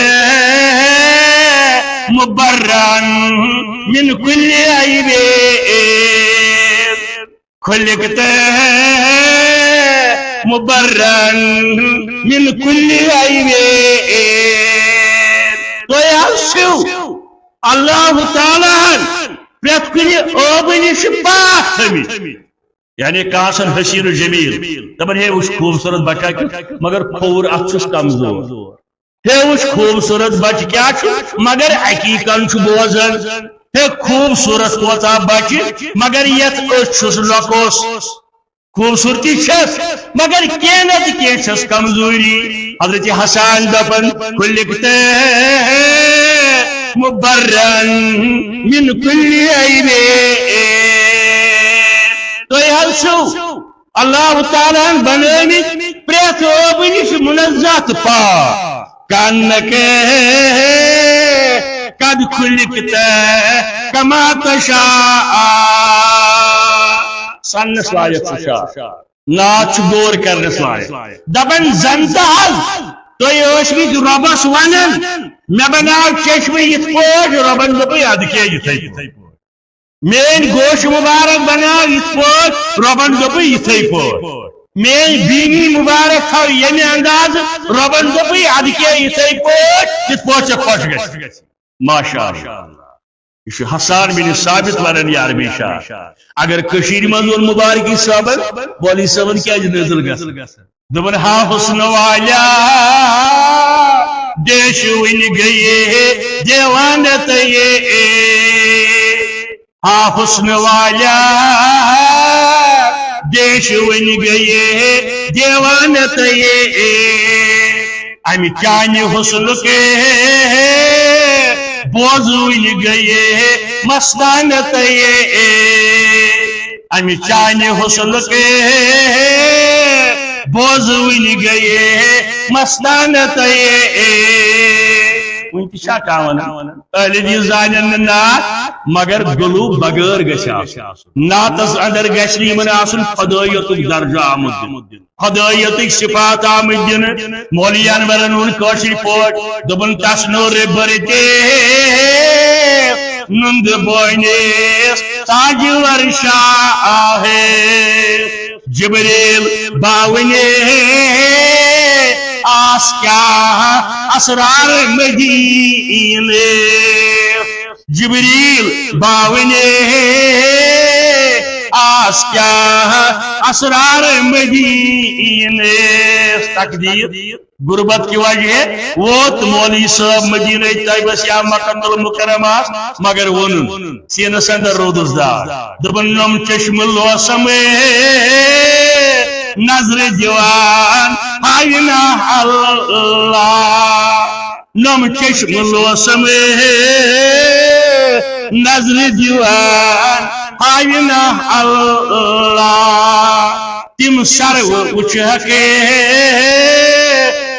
مبرا من کل عیب، خلقت مبرا من کل عیب۔ تُہۍ حظ چھِو اللہ تعالیٰ ہن پرٛٮ۪تھ کُنہِ عٲبہٕ نِش پاک تھٲومٕتۍ۔ یعنی کانٛہہ آسان حسین و جمیل، دپان، ہے وٕچھ خوٗبصوٗرت بچہ کیُتھ، مگر کھووُر اتھ چھُس کمزور۔ ہے وٕچھ خوٗبصوٗرت بچہ کیٛاہ چھُ، مگر اکی کن چھُ بوزان۔ ہے خوٗبصوٗرت کوتاہ بچہ، مگر یتھ أچھ چھُس لۄکُس۔ خوٗبصوٗرتی چھس، مگر کینٛہہ نتہٕ کینٛہہ چھس کمزوری۔ حضرت حسان دپان، خلقت مبرا من کل عیب۔ تُہۍ حظ چھِو اللہ تعالیٰ ہن بنٲومٕتۍ پرٛٮ۪تھ عٲبہٕ نِش منزہ تہٕ پاک۔ کانک قد خلقت کما تشاء۔ سنس لایق چھُ شاہ۔ نعت چھُ غور کرنس لایق۔ دپان زن تہ حظ تُہۍ ٲسمٕتۍ رۄبس ونان، مےٚ بناو چشمہٕ یِتھ پٲٹھۍ، رۄبن دوٚپُے ادٕ کیٛاہ یِتھے پٲٹھۍ۔ میٲنۍ گوش مبارک بناو یِتھ پٲٹھۍ، رۄبن دوٚپُے یِتھے پٲٹھۍ۔ میٲنۍ بینی مبارک تھاو ییٚمہِ اندازٕ، رۄبن دوٚپُے ادٕ کیٛاہ یِتھے پٲٹھۍ، یِتھ پٲٹھۍ ژےٚ خۄش گژھِ۔ ماشاء اللہ۔ یہِ چھُ حسان بن ثابت ونان، یا عربی شاہ، اگر کٔشیٖرِ منٛز اوٚن مبارکی صٲبن، مولوی صٲبن کیٛازِ نٲزل گژھان؟ دوٚپُن، ہا حسن والیا، دیش وٕنہِ گٔیے دیوانہ تہٕ یہ۔ ہا حسن والیا، دیش وٕنہِ گٔیے دیوانہ تہٕ یہ۔ امہِ چانہِ حسنُک بوزوٕنۍ گٔیے مستانہ تہٕ یہ۔ امہِ چانہِ حسنُک بوزوٕنۍ گٔیے مستانہ تہٕ یہ۔ وٕنہِ تہِ چھا کانٛہہ ونان؟ اہل حدیث زانن نہٕ نعت، مگر گلو بغٲر گژھِ آسُن۔ نعتس اندر گژھِ نہٕ یِمن آسُن خدٲیتُک درجہ آمُت دِنہٕ۔ خدٲیتٕکۍ صفات آمٕتۍ دِنہٕ۔ مولوی انورن ووٚن کٲشِر پٲٹھۍ، دوٚپُن، تس نوٚر برتے نُنٛدٕ بونِس تاجور شاہ۔ جبریل باونہِ آس کیا اسرار مدینہ۔ جبریل باونہِ آس کیا اسرار مدینہ۔ تقدیر غربت کی وجہ ووت مولوی صٲب مدینہ طیبس یا مکہ المکرمہ، مگر ووٚنُن سینس اندر رودس دار، دوٚپُن، نم چشم لوسم نظرِ دِوان ہاوِ نہ اللہ۔ نم چشم لوسم نظرِ دِوان ہاوِ نہ اللہ۔ تِم سرو وٕچھکھ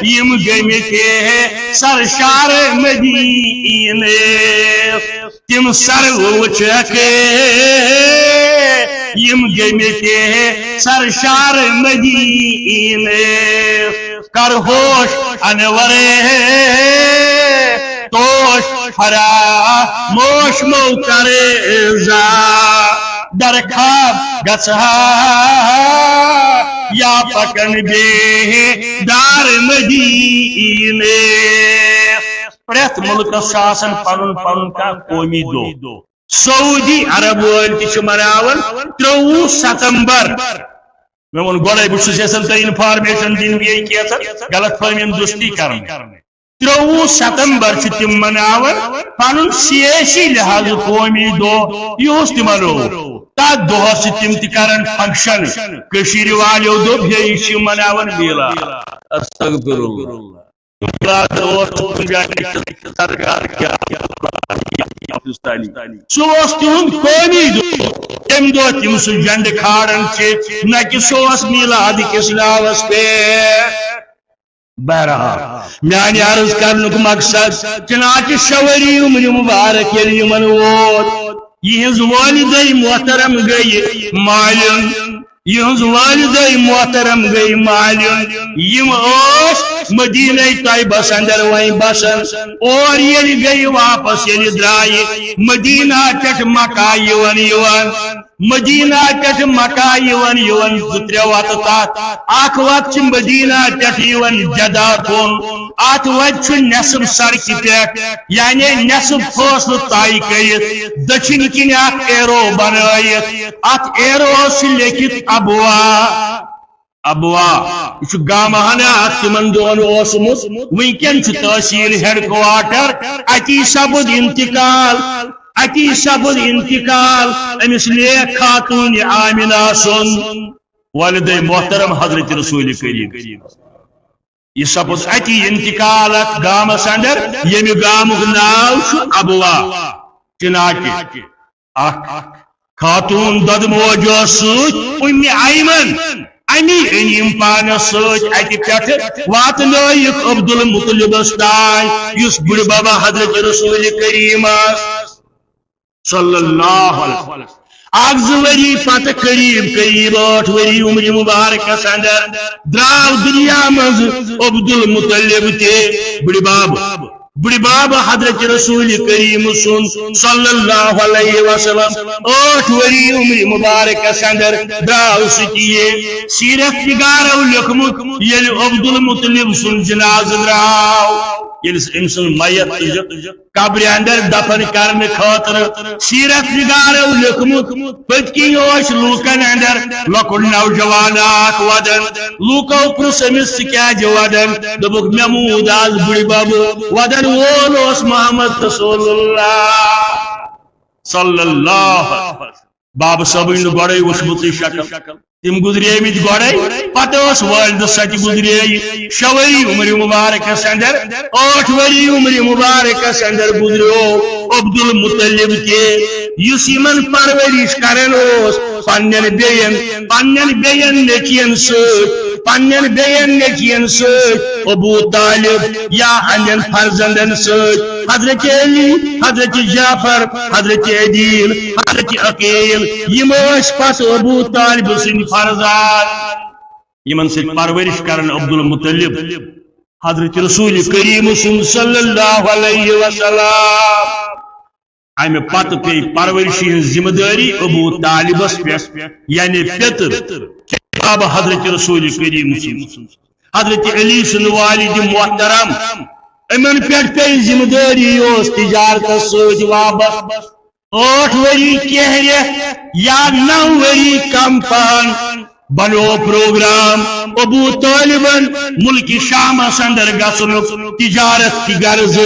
یِم گٔمٕتۍ سرشار مدیٖنہٕ۔ تِم سرو وٕچھکھ یِم گٔمٕتۍ سرشار مدیٖنہٕ۔ کر ہوش انور توش فراموش مو کر زا۔ در خواب گژھا یا پکن بیدار مدیٖنہٕ۔ پرٛٮ۪تھ مُلکس چھُ آسان پنُن پنُن کانٛہہ قومی دۄہ۔ سعودی عرب وٲلۍ تہِ چھِ مناوان ترٛۆوُہ ستمبر۔ مےٚ ووٚن گۄڈَے، بہٕ چھُس یژھان تۄہہِ information دِنۍ، بیٚیہِ کینٛژھن غلط فہمین درستی کرٕنۍ۔ ترٛۆوُہ ستمبر چھِ تِم مناوان پنُن سیٲسی لحاظہٕ قومی دۄہ۔ یہِ اوس تِمن رٲو۔ تتھ دۄہس چھِ تِم تہِ کران function۔ کٔشیٖرِ والیو دوٚپ، ہے، یہِ چھِ مناوان میٖلاد۔ استغفر اللہ۔ میٖلاد اوس کُنہِ جایہِ سرکار کیٛاہ پاکستانی۔ سُہ اوس تِہُنٛد قومی دۄہ۔ تَمہِ دۄہ تِم سُہ جنڈٕ کھالان چھِ، نہ کہِ سُہ اوس میٖلاد کِس ناوس پٮ۪ٹھ۔ بہرحال، میانہِ عرض کرنُک مقصد، چنانچہ شےٚ ؤری عمرِ مبارک ییٚلہِ یِمن ووت، یِہنٛز والدے محترم گٔیہِ مالِن، یِہنٛز والدے محترم گٔیہِ مالِن۔ یِم ٲسۍ مدینہ طیبس اندر وۄنۍ بسان۔ اور ییٚلہِ گٔیہِ واپس، ییٚلہِ درٛایہِ مدینہ پٮ۪ٹھ مکہ یِوان یِوان، مدینہ پٮ۪ٹھ مکہ یِوان یِوان زٕ ترٛےٚ وتہٕ تتھ۔ اکھ وتھ چھِ مدینہ پٮ۪ٹھ یِوان جدہ کُن، اتھ وتہِ چھُ نصف سڑکہِ پٮ۪ٹھ، یعنی نصف فٲصلہٕ طے کٔرِتھ دٔچھِنۍ کِنۍ اکھ arrow بنٲیِتھ۔ اتھ arrowس چھُ لیکھِتھ ابوا۔ ابوا، یہِ چھُ گامہٕ ہنا اکھ تِمن دۄہن اوسمُت، وٕنکٮ۪ن چھُ تحصیل headquarter۔ اتی سپُد انتقال، اتی سپُد انتقال أمِس نیک خاتون آمنہ سُنٛد، والدے محترم حضرت رسول کریم۔ یہِ سپُد اتی انتقال اتھ گامس اندر، ییٚمہِ گامُک ناو چھُ ابوا۔ چنانچہ اکھ خاتون دۄدٕ موج ٲس سۭتۍ، اُمہِ ایمن، امی أنۍ یِم پانس سۭتۍ۔ اتہِ پٮ۪ٹھٕ واتنٲیِکھ عبدالمطلبس تام، یُس بُڈِ ببا حضرت رسول کریمس صلی اللہ علیہ وسلم۔ اکھ زٕ ؤری پتہٕ، قریب قریب ٲٹھ ؤری عمرِ مبارکس اندر، درٛاو دُنیا منٛز عبدالمطلب تہِ، بُڈِ بب۔ بُڈِ بب حضرت رسول کریم سُنٛد صلی اللہ علیہ وسلم، ٲٹھ ؤری عمرِ مبارکس اندر درٛاو سُہ تہِ۔ سیرت نگارو لیوٚکھمُت، ییٚلہِ عبدالمطلب سُنٛد جنازٕ درٛاو، ییٚلہِ أمۍ سُنٛد میت تُجہِ قبرِ اندر دفن کرنہٕ خٲطرٕ، سیرت نگارو لیوٚکھمُت، پٔتۍ کِنۍ اوس لوٗکن اندر لۄکُٹ نوجوان اکھ ودان۔ لوٗکو پرُژھ أمِس، "ژٕ کیازِ ودان؟" دوٚپُکھ، "مےٚ موٗد آز بُڈِ بب۔" ودان وول اوس محمد رسول اللہ صلی اللہ علیہ وسلم۔ بابہٕ صٲبٕنۍ نہٕ گۄڈَے وٕچھمُتٕے شکل۔ تِم گُزریمٕتۍ گۄڈَے، پتہٕ ٲس والدٕ سۄ تہِ گُزریے۔ شےٚ ؤری عمرِ مبارکس اندر، ٲٹھ ؤری عمرِ مبارکس اندر گُزریو عبدالمطلب تہِ، یُس یِمن پرورش کران اوس پننٮ۪ن بیٚین، پننٮ۪ن بیٚین نیٚچوٮ۪ن سۭتۍ، پننٮ۪ن بیٚین نیٚچوٮ۪ن سۭتۍ، ابو طالب یا اہندٮ۪ن فرزندن سۭتۍ، حضرت علی، حضرت جعفر، حضرت عدیل، حضرت عقیل، یِم ٲسۍ پتہٕ ابو طالب سٕنٛدۍ فرزند۔ یِمن سۭتۍ پرورش کران عبدالمطلب، حضرت رسول کریم سُنٛد صلی اللہ علیہ وسلم۔ امہِ پتہٕ پیٚیہِ پرورشہِ ہٕنٛز ذمہٕ دٲری ابو طالبس پٮ۪ٹھ، یعنی پیٚتٕر بابہٕ حضرت رسول کریم سُنٛد۔ حضرت علی سُنٛد والد محترم، یِمن پٮ۪ٹھ پیٚیہِ ذمہٕ دٲری، یہِ اوس تجارتس سۭتۍ وابستہٕ۔ ٲٹھ ؤری کینٛہہ رٮ۪تھ یا نو ؤری کم پہن بنو پروگرام ابو طالبن ملک شامس اندر گژھنُک، تجارت کی غرض،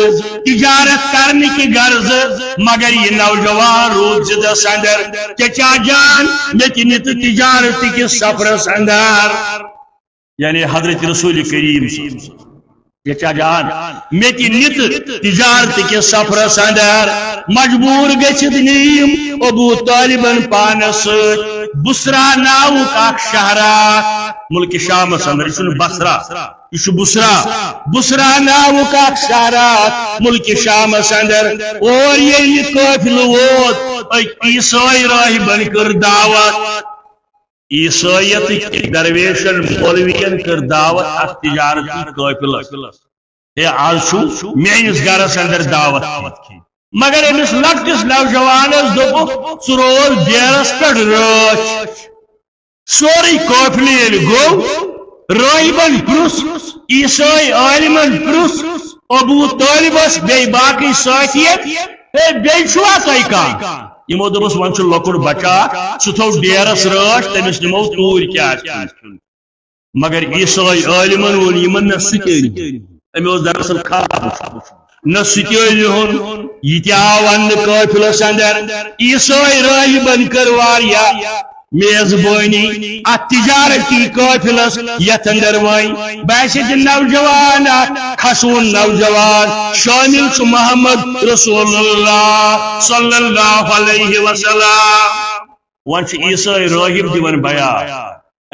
تجارت کرنے کی غرض۔ مگر یہ نوجوان روٗد ضدس اندر، چچا جان، مےٚ تہِ نہِ تہٕ تجارت کِس سفرس اندر۔ یعنی حضرت رسول کریم صلی اللہ علیہ وسلم۔ چچا جان، مےٚ تہِ نہِ تہٕ تجارت کِس سفرس اندر۔ مجبوٗر گٔژھِتھ نِیِم ابو طالبن پانس سۭتۍ۔ بصرہ ناوُک اکھ شہرا، ملک شامس اندر، یہِ چھُنہٕ بصرہ، یہِ چھُ بصرہ۔ بصرہ ناوُک اکھ شہرا، ملک شامس اندر۔ اور ییٚلہِ یہِ قٲفلہٕ ووت، أکۍ عیسٲے راہبن کٔر دعوت۔ عیسٲیت کہِ درویشن مولوین کٔر دعوت اتھ تجارتی قٲفلس۔ ہے، آز چھُ میٲنِس گرس اندر دعوت کھیٚنۍ۔ مگر أمِس لۄکٹِس نوجوانس دوٚپُکھ، ژٕ روز ڈیرس پٮ۪ٹھ رٲچھ۔ سورُے قٲفلہٕ ییٚلہِ گوٚو، رٲہبن پرُژھ، عیسٲے عٲلمن پرُژھ، ابو طالبس بیٚیہِ باقٕے سٲتھین، ہے، بیٚیہِ چھُوا تۄہہِ کانٛہہ؟ یِمو دوٚپُس، وۄنۍ چھُ لۄکُٹ بچہٕ اکھ، سُہ تھوٚو ڈیرس رٲچھ، تٔمِس نِمو توٗرۍ کیٛاہ آسہِ کھیوٚن۔ مگر عیسٲے عٲلمن ووٚن یِمن، نہ سُہ تہِ أنِو۔ أمۍ اوس دراصل خواب وُچھمُت۔ نہ سُہ تہِ أنِہُن، یہِ تہِ آو وننہٕ قٲفلس اندر۔ عیسٲے رٲہبن کٔر واریاہ میزبٲنی اتھ تجارتی قٲفلس، یتھ اندر وۄنۍ باسہِ تہِ نوجوان اکھ، کھسوُن نوجوان، شٲمِل چھُ محمد رسول اللہ صلی اللہ علیہ وسلم۔ وۄنۍ چھُ عیسٲے رٲہب دِوان بیان،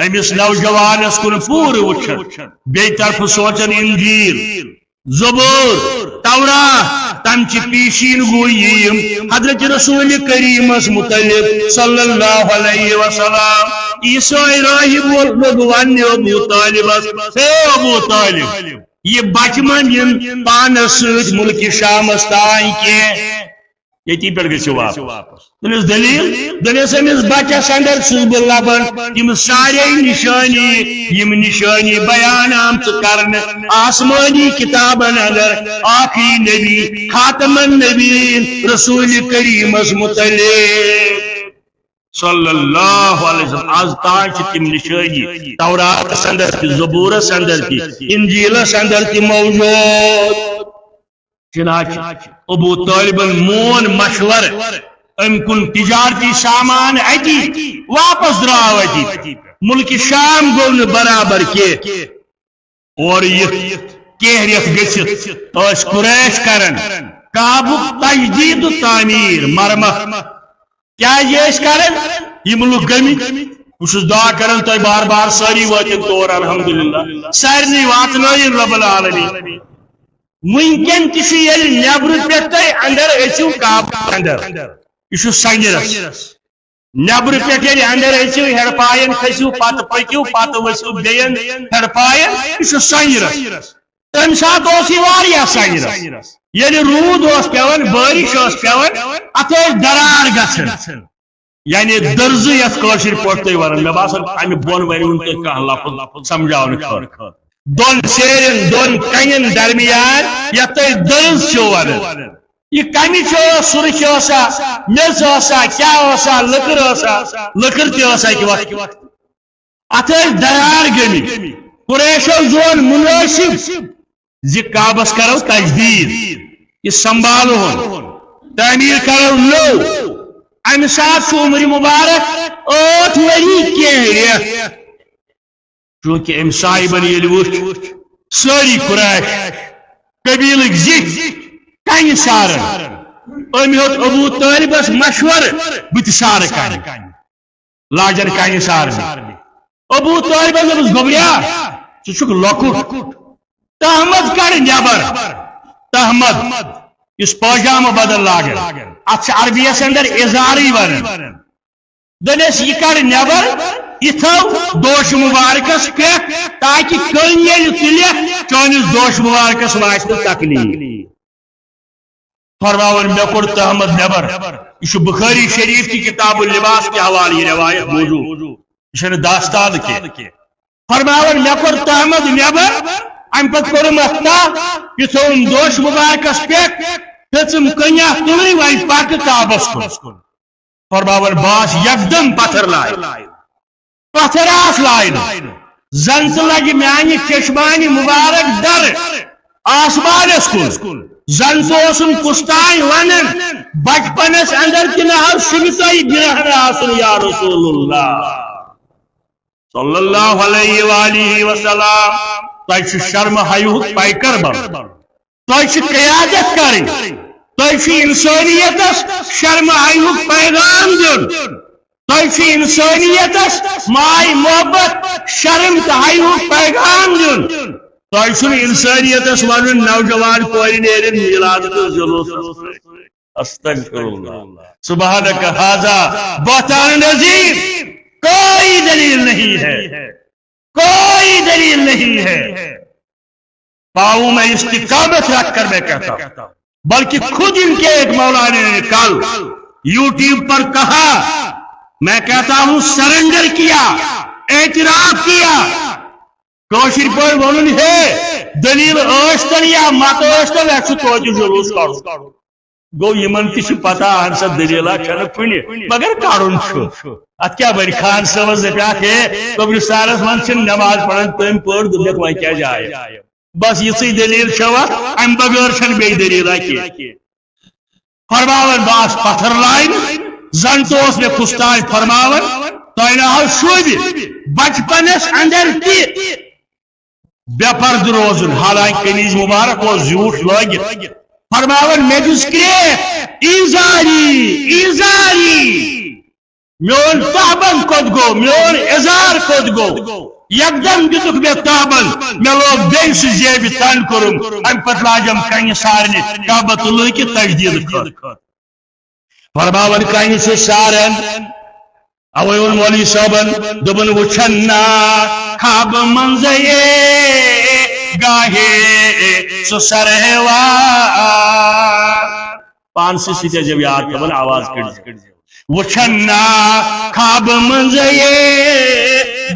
أمِس نوجوانس کُن پوٗرٕ وٕچھان، بیٚیہِ طرفہٕ سونچان انجیل، زبور، تورات، تم چہِ پیشین گویی یِم حضرت رسول کریمس متعلق صلی اللہ علیہ وسلم۔ عیسٲے رٲہب وول لوٚگ وننہِ ابو طالبس، ہے ابو طالب، یہِ بچہٕ ما نِن پانس سۭتۍ ملک شامس تام کینٛہہ؟ ییٚتی پٮ۪ٹھ گٔژھِو واپس۔ دوٚپنس، دٔلیٖل؟ دوٚپنس، أمِس بچس اندر چھُس بہٕ لبان تِم سارے نشٲنی، یِم نشٲنی بیان آمژٕ کرنہٕ آسمٲنی کتابن اندر، آخری نبی، خاتم النبیین، رسول کریمس متعلق صلی اللہ علیہ وسلم۔ از تام چھِ تِم نشٲنی توراتس اندر تہِ، زبورس اندر تہِ، انجیلس اندر تہِ موجود۔ چنانچہ ابو طالبن مون مشورٕ، أمۍ کُن تجارتی سامان اتی، واپس درٛاو اتی۔ ملک شام گوٚو نہٕ برابر کینٛہہ۔ اورٕ یِتھ کینٛہہ رٮ۪تھ گٔژھِتھ ٲسۍ قریش کران کعبُک تجدید و تعمیر، مرمت۔ کیٛازِ ٲسۍ کران؟ یِم لُکھ گٔمٕتۍ۔ بہٕ چھُس دعا کران تۄہہِ بار بار سٲری وٲتِو تور، الحمدللہ۔ سارنٕے واتنٲیِن رب العالمین۔ وٕنکٮ۪ن تہِ چھُ ییٚلہِ نیٚبرٕ پٮ۪ٹھ تُہۍ اندر أژِو کعبہٕ اندر، یہِ چھُ سنجرس۔ نیٚبرٕ پٮ۪ٹھ ییٚلہِ اندر أژِو، ہیٚرپاین کھٔسِو، پتہٕ پٔکِو، پتہٕ ؤسِو بیٚین ہیٚرپاین، یہِ چھُ سنجرس۔ تَمہِ ساتہٕ اوس یہِ واریاہ سنجرس۔ ییٚلہِ روٗد اوس پٮ۪وان، بٲرِش ٲس پٮ۪وان، اتھ ٲسۍ درار گژھان۔ یعنی دٔرزٕ یتھ کٲشِر پٲٹھۍ تُہۍ ونان، مےٚ باسان امہِ بۄن ونہِ وُن تۄہہِ کانٛہہ لفظ سمجھاونہٕ خٲطرٕ۔ دۄن سیرٮ۪ن، دۄن کنٮ۪ن درمیان یتھ تُہۍ دٔرز چھِو ونان۔ یہِ کمہِ چھِ ٲس، سُرخ ٲسا، میٚژ ٲسا، کیٛاہ ٲسا، لٔکٕر ٲسا، لٔکٕر تہِ ٲس اکہِ وقتہٕ۔ اتھ ٲسۍ درار گٔمٕتۍ۔ قریشو زون منٲسِب زِ کعبس کرو تجدید، یہِ سنبھالہون، تعمیٖر کرو نوٚو۔ امہِ ساتہٕ چھُ عمر مبارک ٲٹھ ؤری کینٛہہ رٮ۪تھ۔ چوٗنٛکہِ أمۍ صاحبن ییٚلہِ وُچھ سٲری قریش قبیلٕکۍ زِٹھۍ کنہِ سارن، أمۍ ہیوٚت ابو طالبس مشورٕ، بہٕ تہِ سارٕ کنہِ۔ لاجن کنہِ سارنہِ۔ ابو طالبن دوٚپُس، گوٚبریا، ژٕ چھُکھ لۄکُٹ، تہمد کڑ نٮ۪بر۔ تہمد، یُس پٲجامہٕ بدل لاگن، اتھ چھِ عربی یس اندر ازارٕے ونان۔ دوٚپنس، یہِ کڑ نٮ۪بر، یہِ تھاو دوش مبارکس پٮ۪ٹھ، تاکہِ کٔنۍ ییٚلہِ تُلٮ۪کھ، چٲنِس دوش مبارکس واتہِ نہٕ تکلیف۔ فرماوان، مےٚ کوٚڑ تہمد نٮ۪بر۔ یہِ چھُ بخاری شریف کہِ کتاب اللباس کہِ حوالہٕ یہِ روایت موجود۔ یہِ چھنہٕ داستان کینٛہہ۔ فرماوان، مےٚ کوٚڑ تہمد نٮ۪بر، امہِ پتہٕ کوٚڑُم اتھ تہہ، یہِ تھوٚوُم دوش مبارکس پٮ۪ٹھ، ہیٚژٕم کنہِ تُلٕنۍ، وۄنۍ پکہٕ کعبس کُن۔ فرماوان، بہٕ آس یکدم پتھر لایہِ۔ پتھر آس لاینہٕ، زن تہِ لگہِ میانہِ چشمانہِ مبارک در آسمانس کُن۔ زن تہِ اوسُم کُستام ونان، بچپنس اندر تہِ نہ حظ چھُنہٕ تۄہہِ گرہن آسُن یا رسول اللہ صلی اللہ علیہ وآلہ وسلم۔ تۄہہِ چھُ شرمہٕ حیاہُک پیکر بنُن۔ تۄہہِ چھِ قیادت کرٕنۍ۔ تۄہہِ چھُ انسٲنیتس شرمہٕ حیاہُک پیغام دیُن۔ تۄہہِ چھُ انسٲنیتس ماے محبت، شرم تہٕ حیاہُک پیغام دیُن۔ تۄہہِ چھُنہٕ انسٲنیتس ونُن نوجوان کورِ نیرن میلاد تہٕ جلوسس پٮ۪ٹھ۔ استغفر اللہ۔ سبحانک، ھذا بہتان عظیم۔ کوئی دلیل نہیں ہے، کوئی دلیل نہیں ہے۔ پاؤں میں استقامت رکھ کر میں کہتا ہوں، بلکہ خود ان کے ایک مولانا نے کل یوٹیوب پر کہا، میں کہتا ہوں سرنڈر کیا، اعتراف کیا۔ کٲشِر پٲٹھۍ ووٚنُن، ہے، دٔلیٖل ٲسۍ تن یا مت ٲسۍ تن، اَسہِ چھُ توتہِ جلوس کڑُن۔ گوٚو، یِمن تہِ چھِ پتہ، اہن سا، دٔلیٖلہ چھنہٕ کُنہِ، مگر کڑُن چھُ۔ اتھ کیٛاہ بنہِ؟ خان صٲبس دپیٛاکھ، ہے، قبرستانس منٛز چھِنہٕ نماز پران، تٔمۍ پٔر، دوٚپمکھ، وۄنۍ کیٛازِ آیہِ؟ بس یِژٕے دٔلیٖل چھوا، امہِ بغٲر چھنہٕ بیٚیہِ دٔلیٖلہ کینٛہہ۔ فرماوان بہٕ آس پتھر لاینہٕ، زن تہِ اوس مےٚ کُستام فرماوان، تۄہہِ نہ حظ شوٗبہِ بچپنس اندر تہِ بے پردٕ روزُن، حالانکہ قمیٖض مبارک اوس زیوٗٹھ لٲگِتھ۔ فرماوان، مےٚ دِژ کرٛیکھ، ایٖزاری، ایٖزاری۔ میون تہبند کوٚت گوٚو؟ میون اِزار کوٚت گوٚو؟ یکدم دِتُکھ مےٚ تہبند، مےٚ لوگ بیٚیہِ سُہ زیبہِ تن کوٚرُم۔ اَمہِ پتہٕ لاجم کنہِ سارنہِ کعبۃ اللہ کہِ تجدید خٲطرٕ۔ فرماوان کنہِ چھُ سارن۔ اوے ووٚن مولوی صٲبن، دوٚپُن، وٕچھن نا خواب منٛزے گاہے سُہ سرہوا۔ پانسٕے سۭتۍ ٲسۍزیو یاد تھاوان، آواز کٔڑزیو۔ وٕچھن نا خواب منٛزے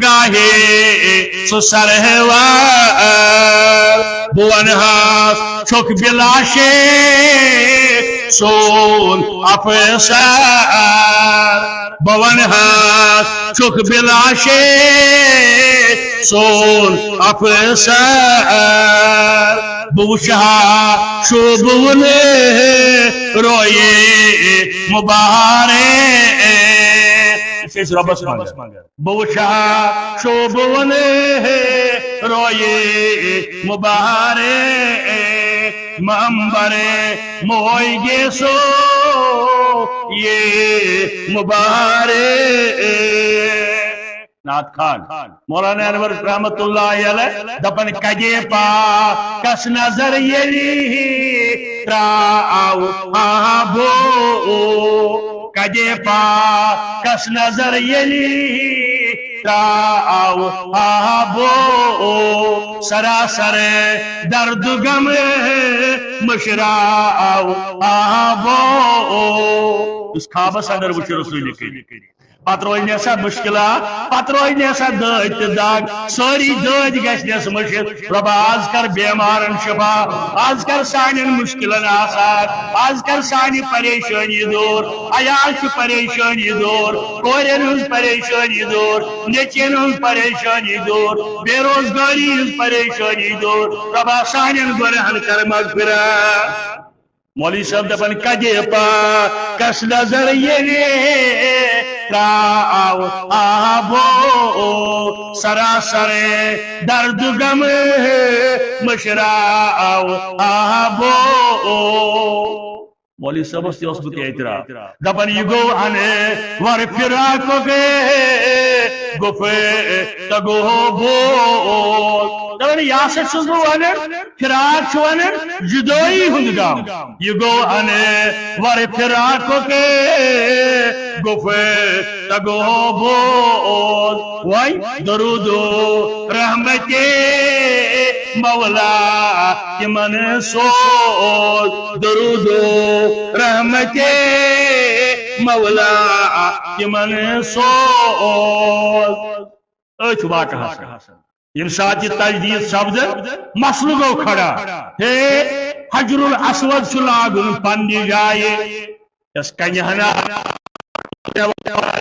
گاہے سُہ سرہوا، بہٕ ونہٕ ہاس چھُکھ بِلاشے سون افسر۔ بہٕ ونہٕ ہاس چھُکھ بِلاشے سون افسر۔ بہٕ وٕچھٕ ہا شوٗبوُن رویے مبارے۔ أسۍ ٲسۍ رۄبس منٛگان۔ بہٕ وٕچھٕ ہا شوٗبوُن رویے مبارے، ممبرے مویگے سو یہ مبارے۔ نعت خوان مولانا انور رحمت اللہ علیہ دپان، کدے پا کس نظر یلی تراو آبو، کدے پا کس نظر یلی تراو آبو، سراسر درد غم مشراو آبو۔ اس خوابس اندر وچھ رسول کریم۔ پتہٕ روزِ نہٕ سا مُشکِلات، پتہٕ روزِ نہٕ سا دٲدۍ تہٕ دگ، سٲری دٲدۍ گژھِ نس مٔشِتھ۔ رۄبا، از کر بیمارن شفا، از کر سانٮ۪ن مُشکِلن آسان، از کر سانہِ پریشٲنی دوٗر، عیال چھِ پریشٲنی دوٗر، کورٮ۪ن ہٕنٛز پریشٲنی دوٗر، نیٚچوٮ۪ن ہٕنٛز پریشٲنی دوٗر، بے روزگٲری ہٕنٛز پریشٲنی دوٗر۔ رۄبا، سانٮ۪ن گۄناہن کر مغفرت۔ مولوی صٲب دپان، کدے پا کس نظر ییٚلہِ تراو آبو، سراسر درد غم مشراو آبو۔ مولوی صٲبس تہِ اوسمُت اعتراف۔ دپان، یہِ گوٚو انور فراقُک گُفتگو بوز۔ دپان، یہِ ہسا چھُس بہٕ ونان، فراق چھُ ونان جدٲیی ہُنٛد غم۔ یہِ گوٚو انور فراقُک گُفتگو بوز۔ وۄنۍ درود و رحمت مولا تِمن سوز۔ درود و رحمت مولا تِمن سوز۔ أتھۍ واقعہس ییٚمہِ ساتہٕ یہِ تجدید سپدٕ، مسلہٕ گوٚو کھڑا۔ ہے، حجر الاسود چھُ لاگُن پننہِ جایہِ۔ یۄس کنہِ ہنا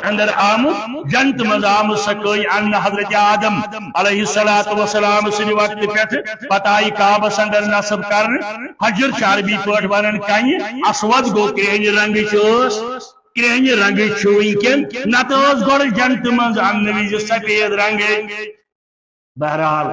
اندر آمت، جنت منٛز آمت سۄ کٔنۍ اننہٕ حضرت آدم علیہ الصلوۃ والسلام سٕنٛدِ وقتہٕ پٮ۪ٹھٕ۔ پتہٕ آیہِ کعبس اندر نصب کرنہٕ، حجر چھِ عربی پٲٹھۍ ونان کنہِ، اسود گوٚو کرٛہنہِ رنگٕچ ٲس، کرٛہنہِ رنگٕچ چھُ وٕنکٮ۪ن، نتہٕ ٲس گۄڈٕ جنتہٕ منٛز اننہٕ وِزِ سفید رنگٕچ۔ بہرحال،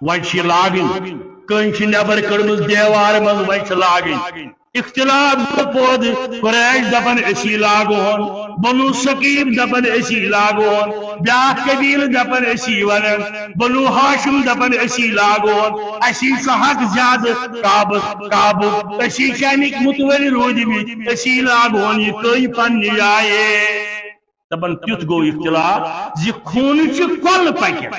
وۄنۍ چھِ یہِ لاگٕنۍ۔ کٔنۍ چھِ نٮ۪بر کٔڑمٕژ دیوارٕ منٛز، وۄنۍ چھِ لاگٕنۍ۔ اختلاف گوٚو پٲدٕ، قریش دپان أسی لاگہون، بنو ثقیف دپان أسی لاگہون، بیاکھ قبیلہٕ دپان أسی ونان، بنو ہاشم دپان أسی لاگہون، اسی چھُ حق زیادٕ کعبہٕ، کعبہٕ، أسی چھِ امیِکۍ متوٲلۍ روٗدمٕتۍ، أسی لاگہون یہِ کٔنۍ پننہِ جایہِ۔ دپان تیُتھ گوٚو اختلاف زِ خوٗنہٕ چہِ کۄلہٕ پکن،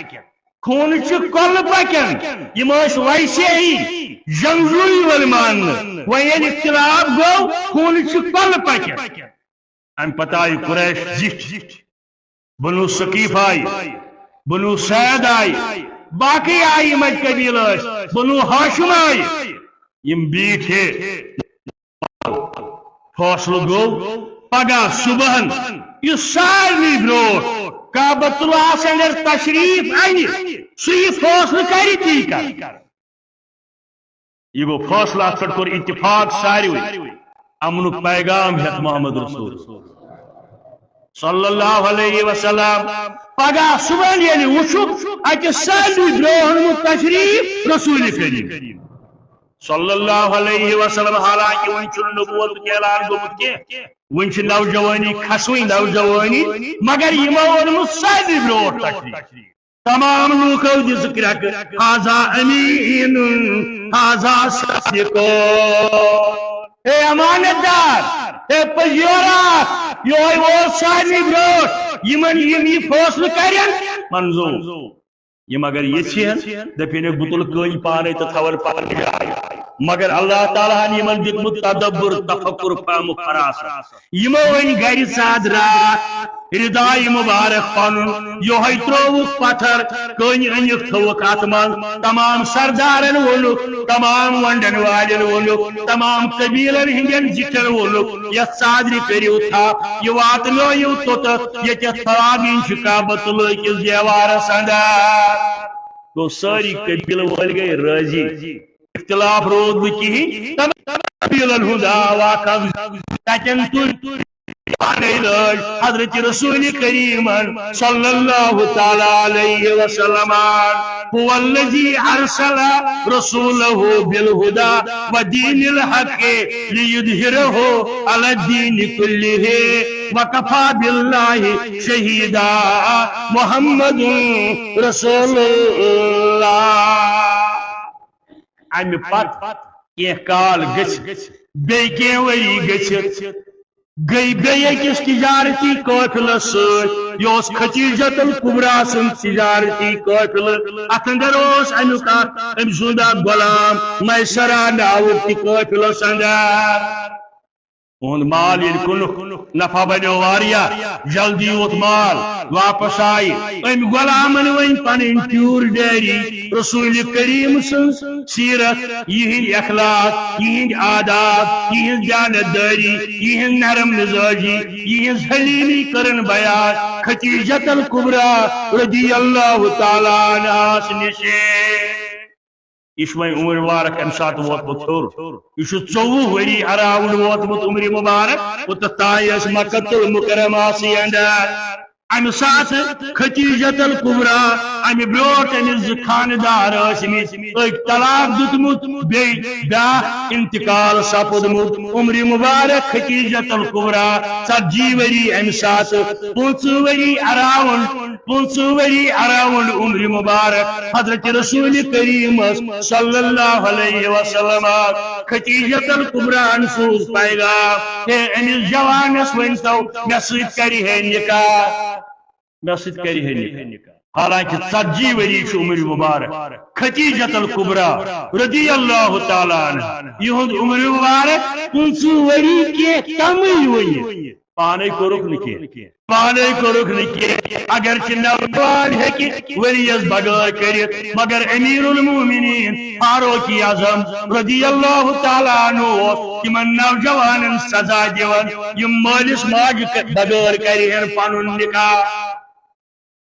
خوٗنہٕ چہِ کۄلہٕ پکن۔ یِم ٲسۍ ویسے ہی جنگجوٗیی وٲلۍ ماننہٕ۔ وۄنۍ ییٚلہِ اختلاف گوٚو، خوٗنہٕ چہِ کۄلہٕ پکن۔ امہِ پتہٕ آیہِ قریش زِٹھۍ، بنو ثقیف آیہِ، بنو سعد آیہِ، باقٕے آیہِ، یِم اتہِ قبیلہٕ ٲسۍ، بنو ہاشم آیہِ۔ یِم بیٖٹھۍ ہے، فٲصلہٕ گوٚو پگاہ صبحن یُس سارنٕے برٛونٛٹھ کعبۃ اللہس اندر تشریف انہِ، سُہ یہِ فٲصلہٕ کرِ، تی کرِ۔ یہِ گوٚو فٲصلہٕ، اتھ پٮ۪ٹھ کوٚر اتفاق ساروٕے۔ امنُک پیغام ہٮ۪تھ محمد رسول صلی اللہ علیہ وسلم۔ پگاہ صبحن ییٚلہِ وٕچھُکھ، اتہِ سارنٕے برٛونٛہہ اوٚنمُت تشریف رسول کریم۔ صلی اللہ علیہ وسلم۔ حالانکہ وۄنۍ چھُنہٕ نبوتُک اعلان گوٚمُت کینٛہہ، وۄنۍ چھِ نوجوانی کھسوٕنۍ نوجوانی، مگر یِمو اوٚنمُت سارنٕے برٛونٛٹھ تشریٖف۔ تمام لوٗکو دِژ کرٛٮ۪کہٕ، "ھذا امین، ھذا صدیق۔" اے امانت دار، اے پزیورا، یِہوٚے ووت سارنٕے برٛونٛٹھ، یِمن یِم یہِ فٲصلہٕ کرن منظوٗر۔ یِم اگر یژھِ ہن، دپن، بہٕ تُلہٕ کٔنۍ پانے تہٕ تھاوَن پننہِ جایہِ۔ مگر اللہ تعالیٰ ہن یِمن دیُتمُت تدبر، تفکر، فہم و فراست۔ یِمو أنۍ گرِ ژادرا، رداے مبارک پنُن، یِہوٚے ترٛووُکھ پتھر، کٔنۍ أنِکھ تھٲوٕکھ اتھ منٛز۔ تمام سردارن ووٚنُکھ، تمام ونڈن والٮ۪ن ووٚنُکھ، تمام قبیلن ہٕنٛدٮ۪ن زِٹھٮ۪ن ووٚنُکھ، یتھ ژادرِ کٔرِو تھپھ، یہِ واتنٲیِو توٚتتھ، ییٚتٮ۪تھ تھاوٕنۍ چھِ کعبۃ اللہ کِس دیوارس اندر۔ گوٚو، سٲری قبیلہٕ وٲلۍ گٔے رٲضی، اختلاف روٗد نہٕ کِہیٖنۍ۔ تمام قبیلن ہُنٛد آو اکھ اکھ، تتٮ۪ن تُلۍ پانے لٲج حضرت رسول کریمن صلی اللہ تعالیٰ علیہ وسلم۔ هو الذي أرسل رسوله بالهدى ودين الحق ليظهره على الدين كله وكفى بالله شهيدا۔ محمد رسول اللہ۔ امہِ پتہٕ کینٛہہ کال گٔژھِتھ، بیٚیہِ کینٛہہ ؤری گٔژھِتھ، گٔے بیٚیہِ أکِس تجارتی قٲفلس سۭتۍ۔ یہِ اوس خدیجۃ الکبریٰ سُنٛد تجارتی قٲفلہٕ۔ اتھ اندر اوس امیُک اکھ، أمۍ سُنٛد اکھ غلام میسرہ ناوُک تہِ قٲفلس اندر۔ اُہُنٛد مال ییٚلہِ کٕنُکھ، نفع بنیو واریاہ، جلدی ووت مال، واپس آیہِ أمۍ غلامن ؤنۍ پنٕنۍ ٹیوٗر ڈیری، رسول کریم سٕنٛز سیرت، یِہِنٛدۍ اخلاق، یِہِنٛدۍ آداب، یِہِنٛز دیانتدٲری، یِہِنٛز نرم مزاجی، یِہِنٛز حلیمی کٔرٕن بیان خدیجۃ الکبریٰ رضی اللہ تعالیٰ عنہاس نِش۔ یہِ چھُ وۄنۍ عمر مبارک اَمہِ ساتہٕ ووتمُت ہیوٚر۔ یہِ چھُ ژوٚوُہ ؤری around ووتمُت عمر مبارک، اوٚتَتھ تام ٲسۍ مکۃ المکرمہ سٕے اندر۔ اَمہِ ساتہٕ خدیجۃ الکبریٰ، اَمہِ برونٛٹھ أمِس زٕ خانٛدار ٲسۍ مٕتۍ، أکۍ طلاق دیُتمُت، بیٚیہِ بیٛاکھ انتقال سپُدمُت۔ عمر مبارک خدیجۃ الکبریٰ ژتجی ؤری اَمہِ ساتہٕ، پٕنٛژٕہ ؤری around، پٕنٛژٕہ ؤری around عمر مبارک حضرت رسول کریمس صلی اللہ علیہ وسلم۔ خدیجۃ الکبریٰ ہن سوز پیغام، ہے أمِس جوانس ؤنۍتو، مےٚ سۭتۍ کرِ ہے نکاح، مےٚ سۭتۍ کرِ ہے نکاح۔ حالانکہ ژتجی ؤری چھُ عمر مبارک خدیجۃ الکبریٰ رضی اللہ تعالیٰ عنہا، یِہُنٛد عمر مبارک پٕنٛژٕہ ؤری کینٛہہ کمٕے ؤنِتھ۔ پانے کوٚرُکھ نہٕ کینٛہہ۔ پانے کوٚرُکھ نہٕ کینٛہہ۔ اگرچہِ نوجوان ہیٚکہِ ؤلِیَس بغٲر کٔرِتھ، مگر امیر المومنین فاروق اعظم رضی اللہ تعالیٰ عنہ اوس تِمن نوجوانن سزا دِوان، یِم مٲلِس ماجہِ بغٲر کرِہن پنُن نکاح۔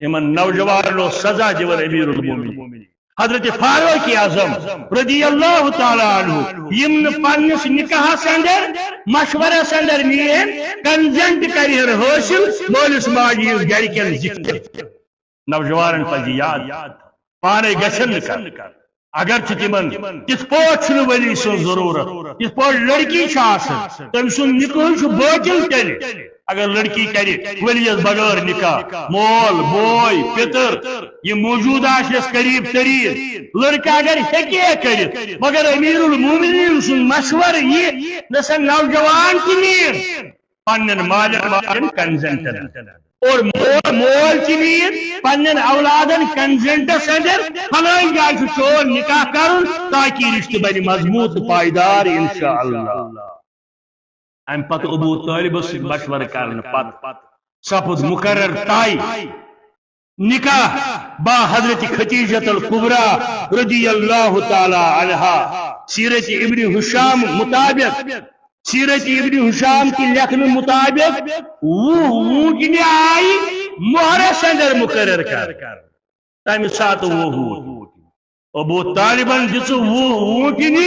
یِمن نوجوانن اوس سزا دِوان امیر المومنین۔ حضرت فاروق اعظم رضی اللہ تعالیٰ عنہ، یِم نہٕ پننِس نکاحس اندر، مشورس اندر نِیَن، کنسنٹ کرِہن حٲصِل، مٲلِس ماجہِ یِہٕنٛز گرِکٮ۪ن ذِکر۔ نوجوانن پزِ یاد، پانے گژھن نہٕ کرُن۔ اگرچہِ تِمن تِتھ پٲٹھۍ چھُنہٕ ؤلی سٕنٛز ضروٗرت، تِتھ پٲٹھۍ لڑکی چھِ آسان، تٔمۍ سُنٛد نکاح چھُ باطل تیٚلہِ۔ اگر لڑکی کرِ ؤلِیَس بغٲر نکاح، مول، بوے، پِتٕر، یہِ موجود آسٮ۪س قریب تریٖن، لڑکہٕ اگر ہیٚکہِ ہے کٔرِتھ، مگر امیر المومنین سُنٛد مشورٕ یہِ نہ سا نوجوان تہِ نِیَن پننٮ۪ن مالٮ۪ن والٮ۪ن کنسنٹن۔ اور مول، مول تہِ نِیَن پننٮ۪ن اولادن کنسنٹس اندر، فلٲنۍ جایہِ چھُ چون نکاح کرُن تاکہ یہِ رشتہٕ بنہِ مضبوط تہٕ پائیدار انشاءاللہ۔ امہِ پتہٕ ابو طالبس سۭتۍ مشورٕ کرنہٕ پتہٕ سپُد مقرر طے نکاح با حضرت خدیجۃ الکبریٰ رضی اللہ تعالیٰ عنہا۔ سیرت ابن ہشام مطابق، سیرت ابن ہشام کہِ لیکھنہٕ مطابق وُہ ووٗنٛٹنہِ آیہِ مۄہرس اندر مقرر کرنہٕ۔ تمہِ ساتہٕ وُہ ووٗنٛٹنہِ۔ ابو طالبن دِژٕ وُہ ووٗنٛٹنہِ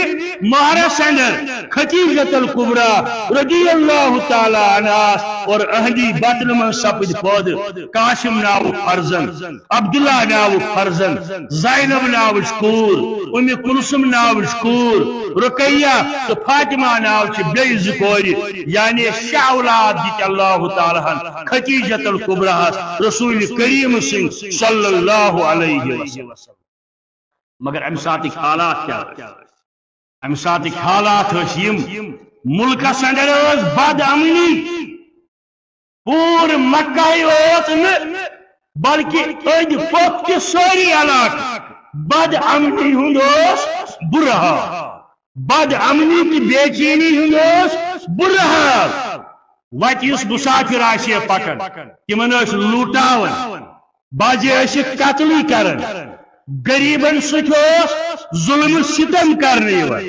مۄہرس اندر خدیجۃ الکبریٰ رضی اللہ تعالیٰ عنہاس، اور اہندِ بطنہٕ منٛز سپٕدۍ پٲدٕ قاسم ناوُک فرزند، عبداللہ ناوُک فرزند، زینب ناوٕچ کوٗر، ام کلثوم ناوٕچ کوٗر، رقیہ تہٕ فاطمہ ناوچہِ بیٚیہِ زٕ کورِ، یعنی شےٚ اولاد دِتۍ اللہ تعالیٰ ہن خدیجۃ الکبریٰ ہس رسول کریم سٕنٛدۍ صلی اللہ علیہ وسلم۔ مگر امہِ ساتٕکۍ حالات کیٛاہ ٲسۍ؟ امہِ ساتٕکۍ حالات ٲسۍ یِم، مُلکس اندر ٲس بد امنی، پوٗرٕ مکہ اوس نہٕ، بلکہِ أنٛدۍ پوٚکھ تہِ سٲری علاقہٕ بد امنی ہُنٛد اوس بُرٕ حال۔ بد امنی تہٕ بے چینی ہُنٛد اوس بُرٕ حال۔ وتہِ یُس مسافر آسہِ ہے پکان، تِمن ٲسۍ لوٗٹاوان، بعضے ٲسِکھ قتلٕے کران، غریبن سۭتۍ اوس ظلم و ستم کرنہٕ یِوان۔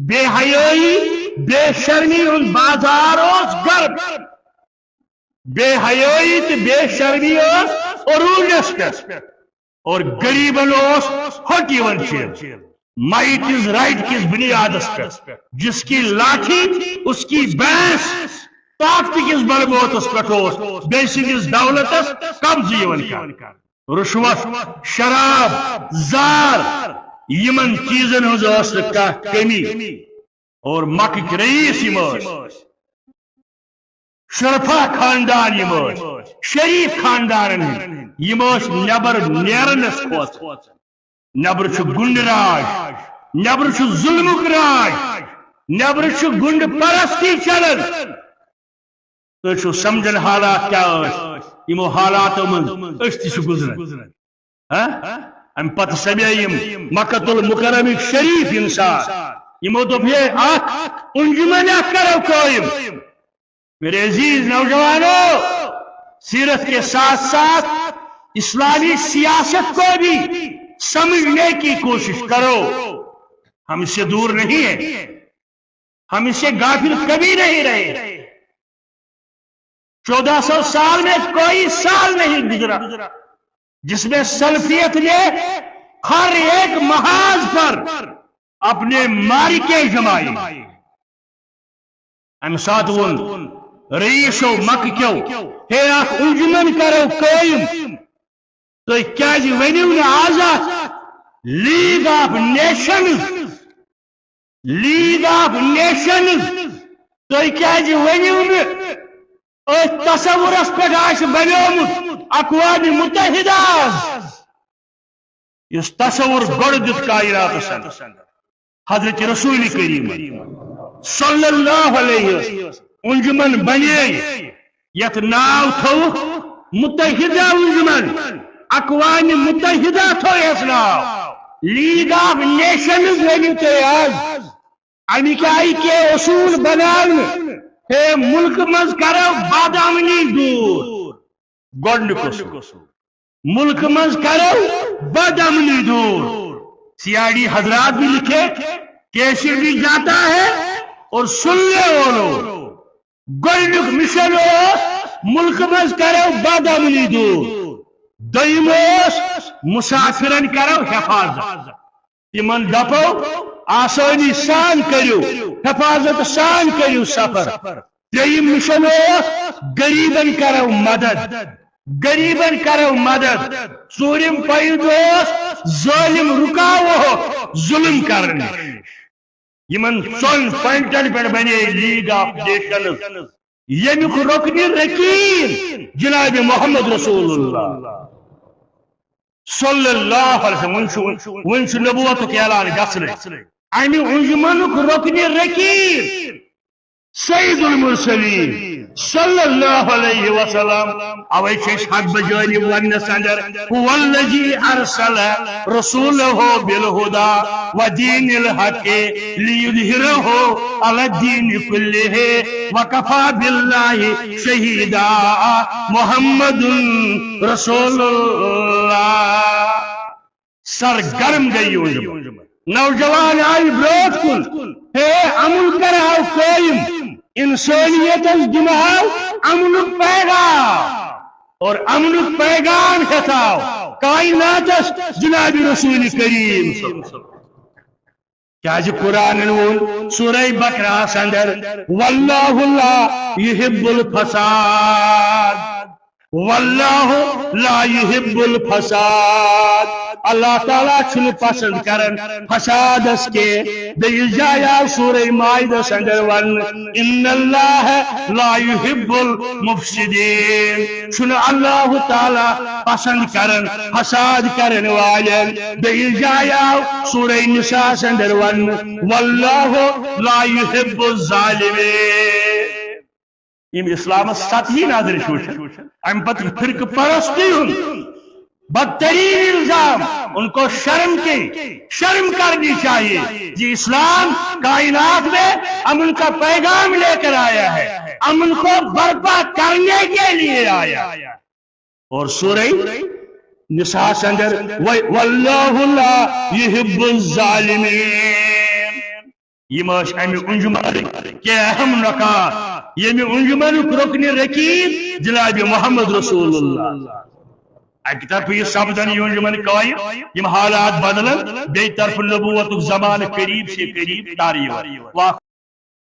بے حیٲیی، بے شرمی ہُنٛد بازار اوس گرم۔ بے حیٲیی تہٕ بے شرمی ٲس عروٗجس پٮ۪ٹھ۔ اور غریبن اوس ہوٚٹ یِوان چیٖرنہٕ۔ Might is right کِس بُنیادس پٮ۪ٹھ، جس کی لاٹھی اس کی بھینس، طاقت کِس بلبوتس پٮ۪ٹھ اوس بیٚیہِ سٕنٛدِس دولتس قبضہٕ یِوان کرنہٕ۔ رُشوت، شراب، زار، یِمن چیٖزن ہٕنٛز ٲس نہٕ کانٛہہ کٔمی۔ اور مکٕکۍ رئیس یِم ٲسۍ، شرفا خاندان یِم ٲسۍ، شریف خاندانن ہٕنٛدۍ، یِم ٲسۍ نٮ۪بر نیرنس کھوژان۔ نٮ۪برٕ چھُ گُنڈٕ راج، نٮ۪برٕ چھُ ظُلمُک راج، نٮ۪برٕ چھُ گُنڈٕ پرستی چلان۔ تُہۍ چھِو سمجھان حالات کیٛاہ ٲسۍ؟ یِمو حالاتو منٛز أسۍ تہِ چھِ گُزران۔ ہا؟ اَمہِ پتہٕ سَمے یِم مکہ المکرمٕکۍ شریف انسان، یِمو دوٚپ، ہے، اکھ انجمن اکھ کرو قٲیِم۔ میرے عزیز نوجوانوں، سیرت کے ساتھ ساتھ اسلامی سیاست کو بھی سمجھنے کی کوشش کرو۔ ہم اس سے دور نہیں ہیں، ہم اس سے غافل کبھی نہیں رہے۔ چودہ سو سال میں کوئی سال نہیں گزرا جس میں سلفیت نے ہر ایک محاذ پر اپنے مارکے جمائے۔ امہِ ساتہٕ ووٚن رئیسو مکہ کیو، ہے، اکھ انجمن کرو قٲیِم۔ تُہۍ کیٛازِ ؤنِو نہٕ آز اَتھ league of nations? League of nations, تُہۍ کیٛازِ ؤنِو نہٕ أتھۍ تصورس پٮ۪ٹھ آسہِ بنیومُت اقوام متحدہ آز؟ یُس تصور گۄڈٕ دیُت کائناتس اندر حضرت رسول کریم صلی اللہ علیہ وسلم، انجمن بنے، یتھ ناو تھووُکھ متحدہ انجمن، اقوام متحدہ تھوو یس ناو۔ لیگ آف نیشنز ؤنِو تُہۍ آز۔ امِکۍ آیہِ کینٛہہ اصوٗل بناونہٕ، ہے، ملکہٕ منٛز کرو بدامنی دوٗر۔ گۄڈٕنیُک اصوٗل۔ ملکہٕ منٛز کرو بدامنی دوٗر۔ سی آئی ڈی حضرات بھی لکھے، کیسٹ بھی جاتا ہے اور سننے والوں، گۄڈٕنیُک مشن اوس ملکہٕ منٛز کرو بدامنی دوٗر۔ دوٚیِم اوس مسافرن کرو حفاظت۔ تِمن دپو، آسٲنی سان کٔرِو، حفاظت سان کٔرِو سفر۔ ترٛیٚیِم مشن اوس غریبن کرو مدد، غریبن کرو مدد۔ ژوٗرِم پوینٹ اوس ظٲلم رُکاوہوکھ ظلم کرنہٕ نِش۔ یِمن ژۄن پوینٹن پٮ۪ٹھ بنے لیگ آف نیشنز، ییٚمیُک رُکنِ رکیٖن جناب محمد رسول اللہ صلی اللہ علیہ وسلم۔ وۄنۍ چھُ، وۄنۍ چھُ نبوتُک اعلان گژھنٕے۔ امہِ انجمنُک رُکنِ رکیٖن سید المرسلین صلی اللہ علیہ وسلم۔ اوے چھِ أسۍ حق بجٲنی وننس اندر، هو الذي ارسل رسوله بالهدى ودين الحق ليظهره على الدين كله وكفى بالله شهيدا۔ محمد رسول اللہ۔ سرگرم گٔے یہِ انجمن۔ نوجوان آیہِ برٛونٛٹھ کُن، ہے، امن کرہو قٲیِم، انسٲنیتس دِمہو امنُک پیغام، اور امنُک پیغام ہیتھو کائناتس جناب رسول کریم صلی اللہ علیہ وسلم۔ کیازِ قرآنن ووٚن سورہ بقرہس اندر، واللہ لا یحب الفساد، واللہ لا یحب الفساد۔ اللہ تعالیٰ چھُنہٕ پسند کران فسادس کینٛہہ۔ بیٚیِس جایہِ آو سورہ مائدس اندر وننہٕ، ان اللہ لا یحب المفسدین۔ چھُنہٕ اللہ تعالیٰ پسند کران فساد کرن والٮ۪ن۔ بیٚیِس جایہِ آو سورہ نساء اندر وننہٕ، واللہ لا یحب الظالمین۔ یِم اسلامس سطحی نظرِ چھِ وٕچھان، امہِ پتہٕ فرقہٕ پرستی ہُنٛد بدترین الزام، ان کو شرم کی، شرم کرنی چاہیے۔ یہ اسلام کائنات میں امن کا پیغام لے کر آیا ہے، امن کو برپا کرنے کے لیے آیا ہے۔ اور سورہ نساء اندر، و-، واللہ لا یحب الظالمین۔ یِم ٲسۍ امہِ انجمنٕکۍ کینٛہہ اہم نکات، ییٚمہِ انجمنُک رُکنِ رکیٖن جناب محمد رسول اللہ۔ اکہِ طرفہٕ یہِ سپدن یہِ انجمن قٲیِم، یِم حالات بدلن، بیٚیہِ طرفہٕ نبوتُک زمانہٕ قریب سے قریب تر یِوان۔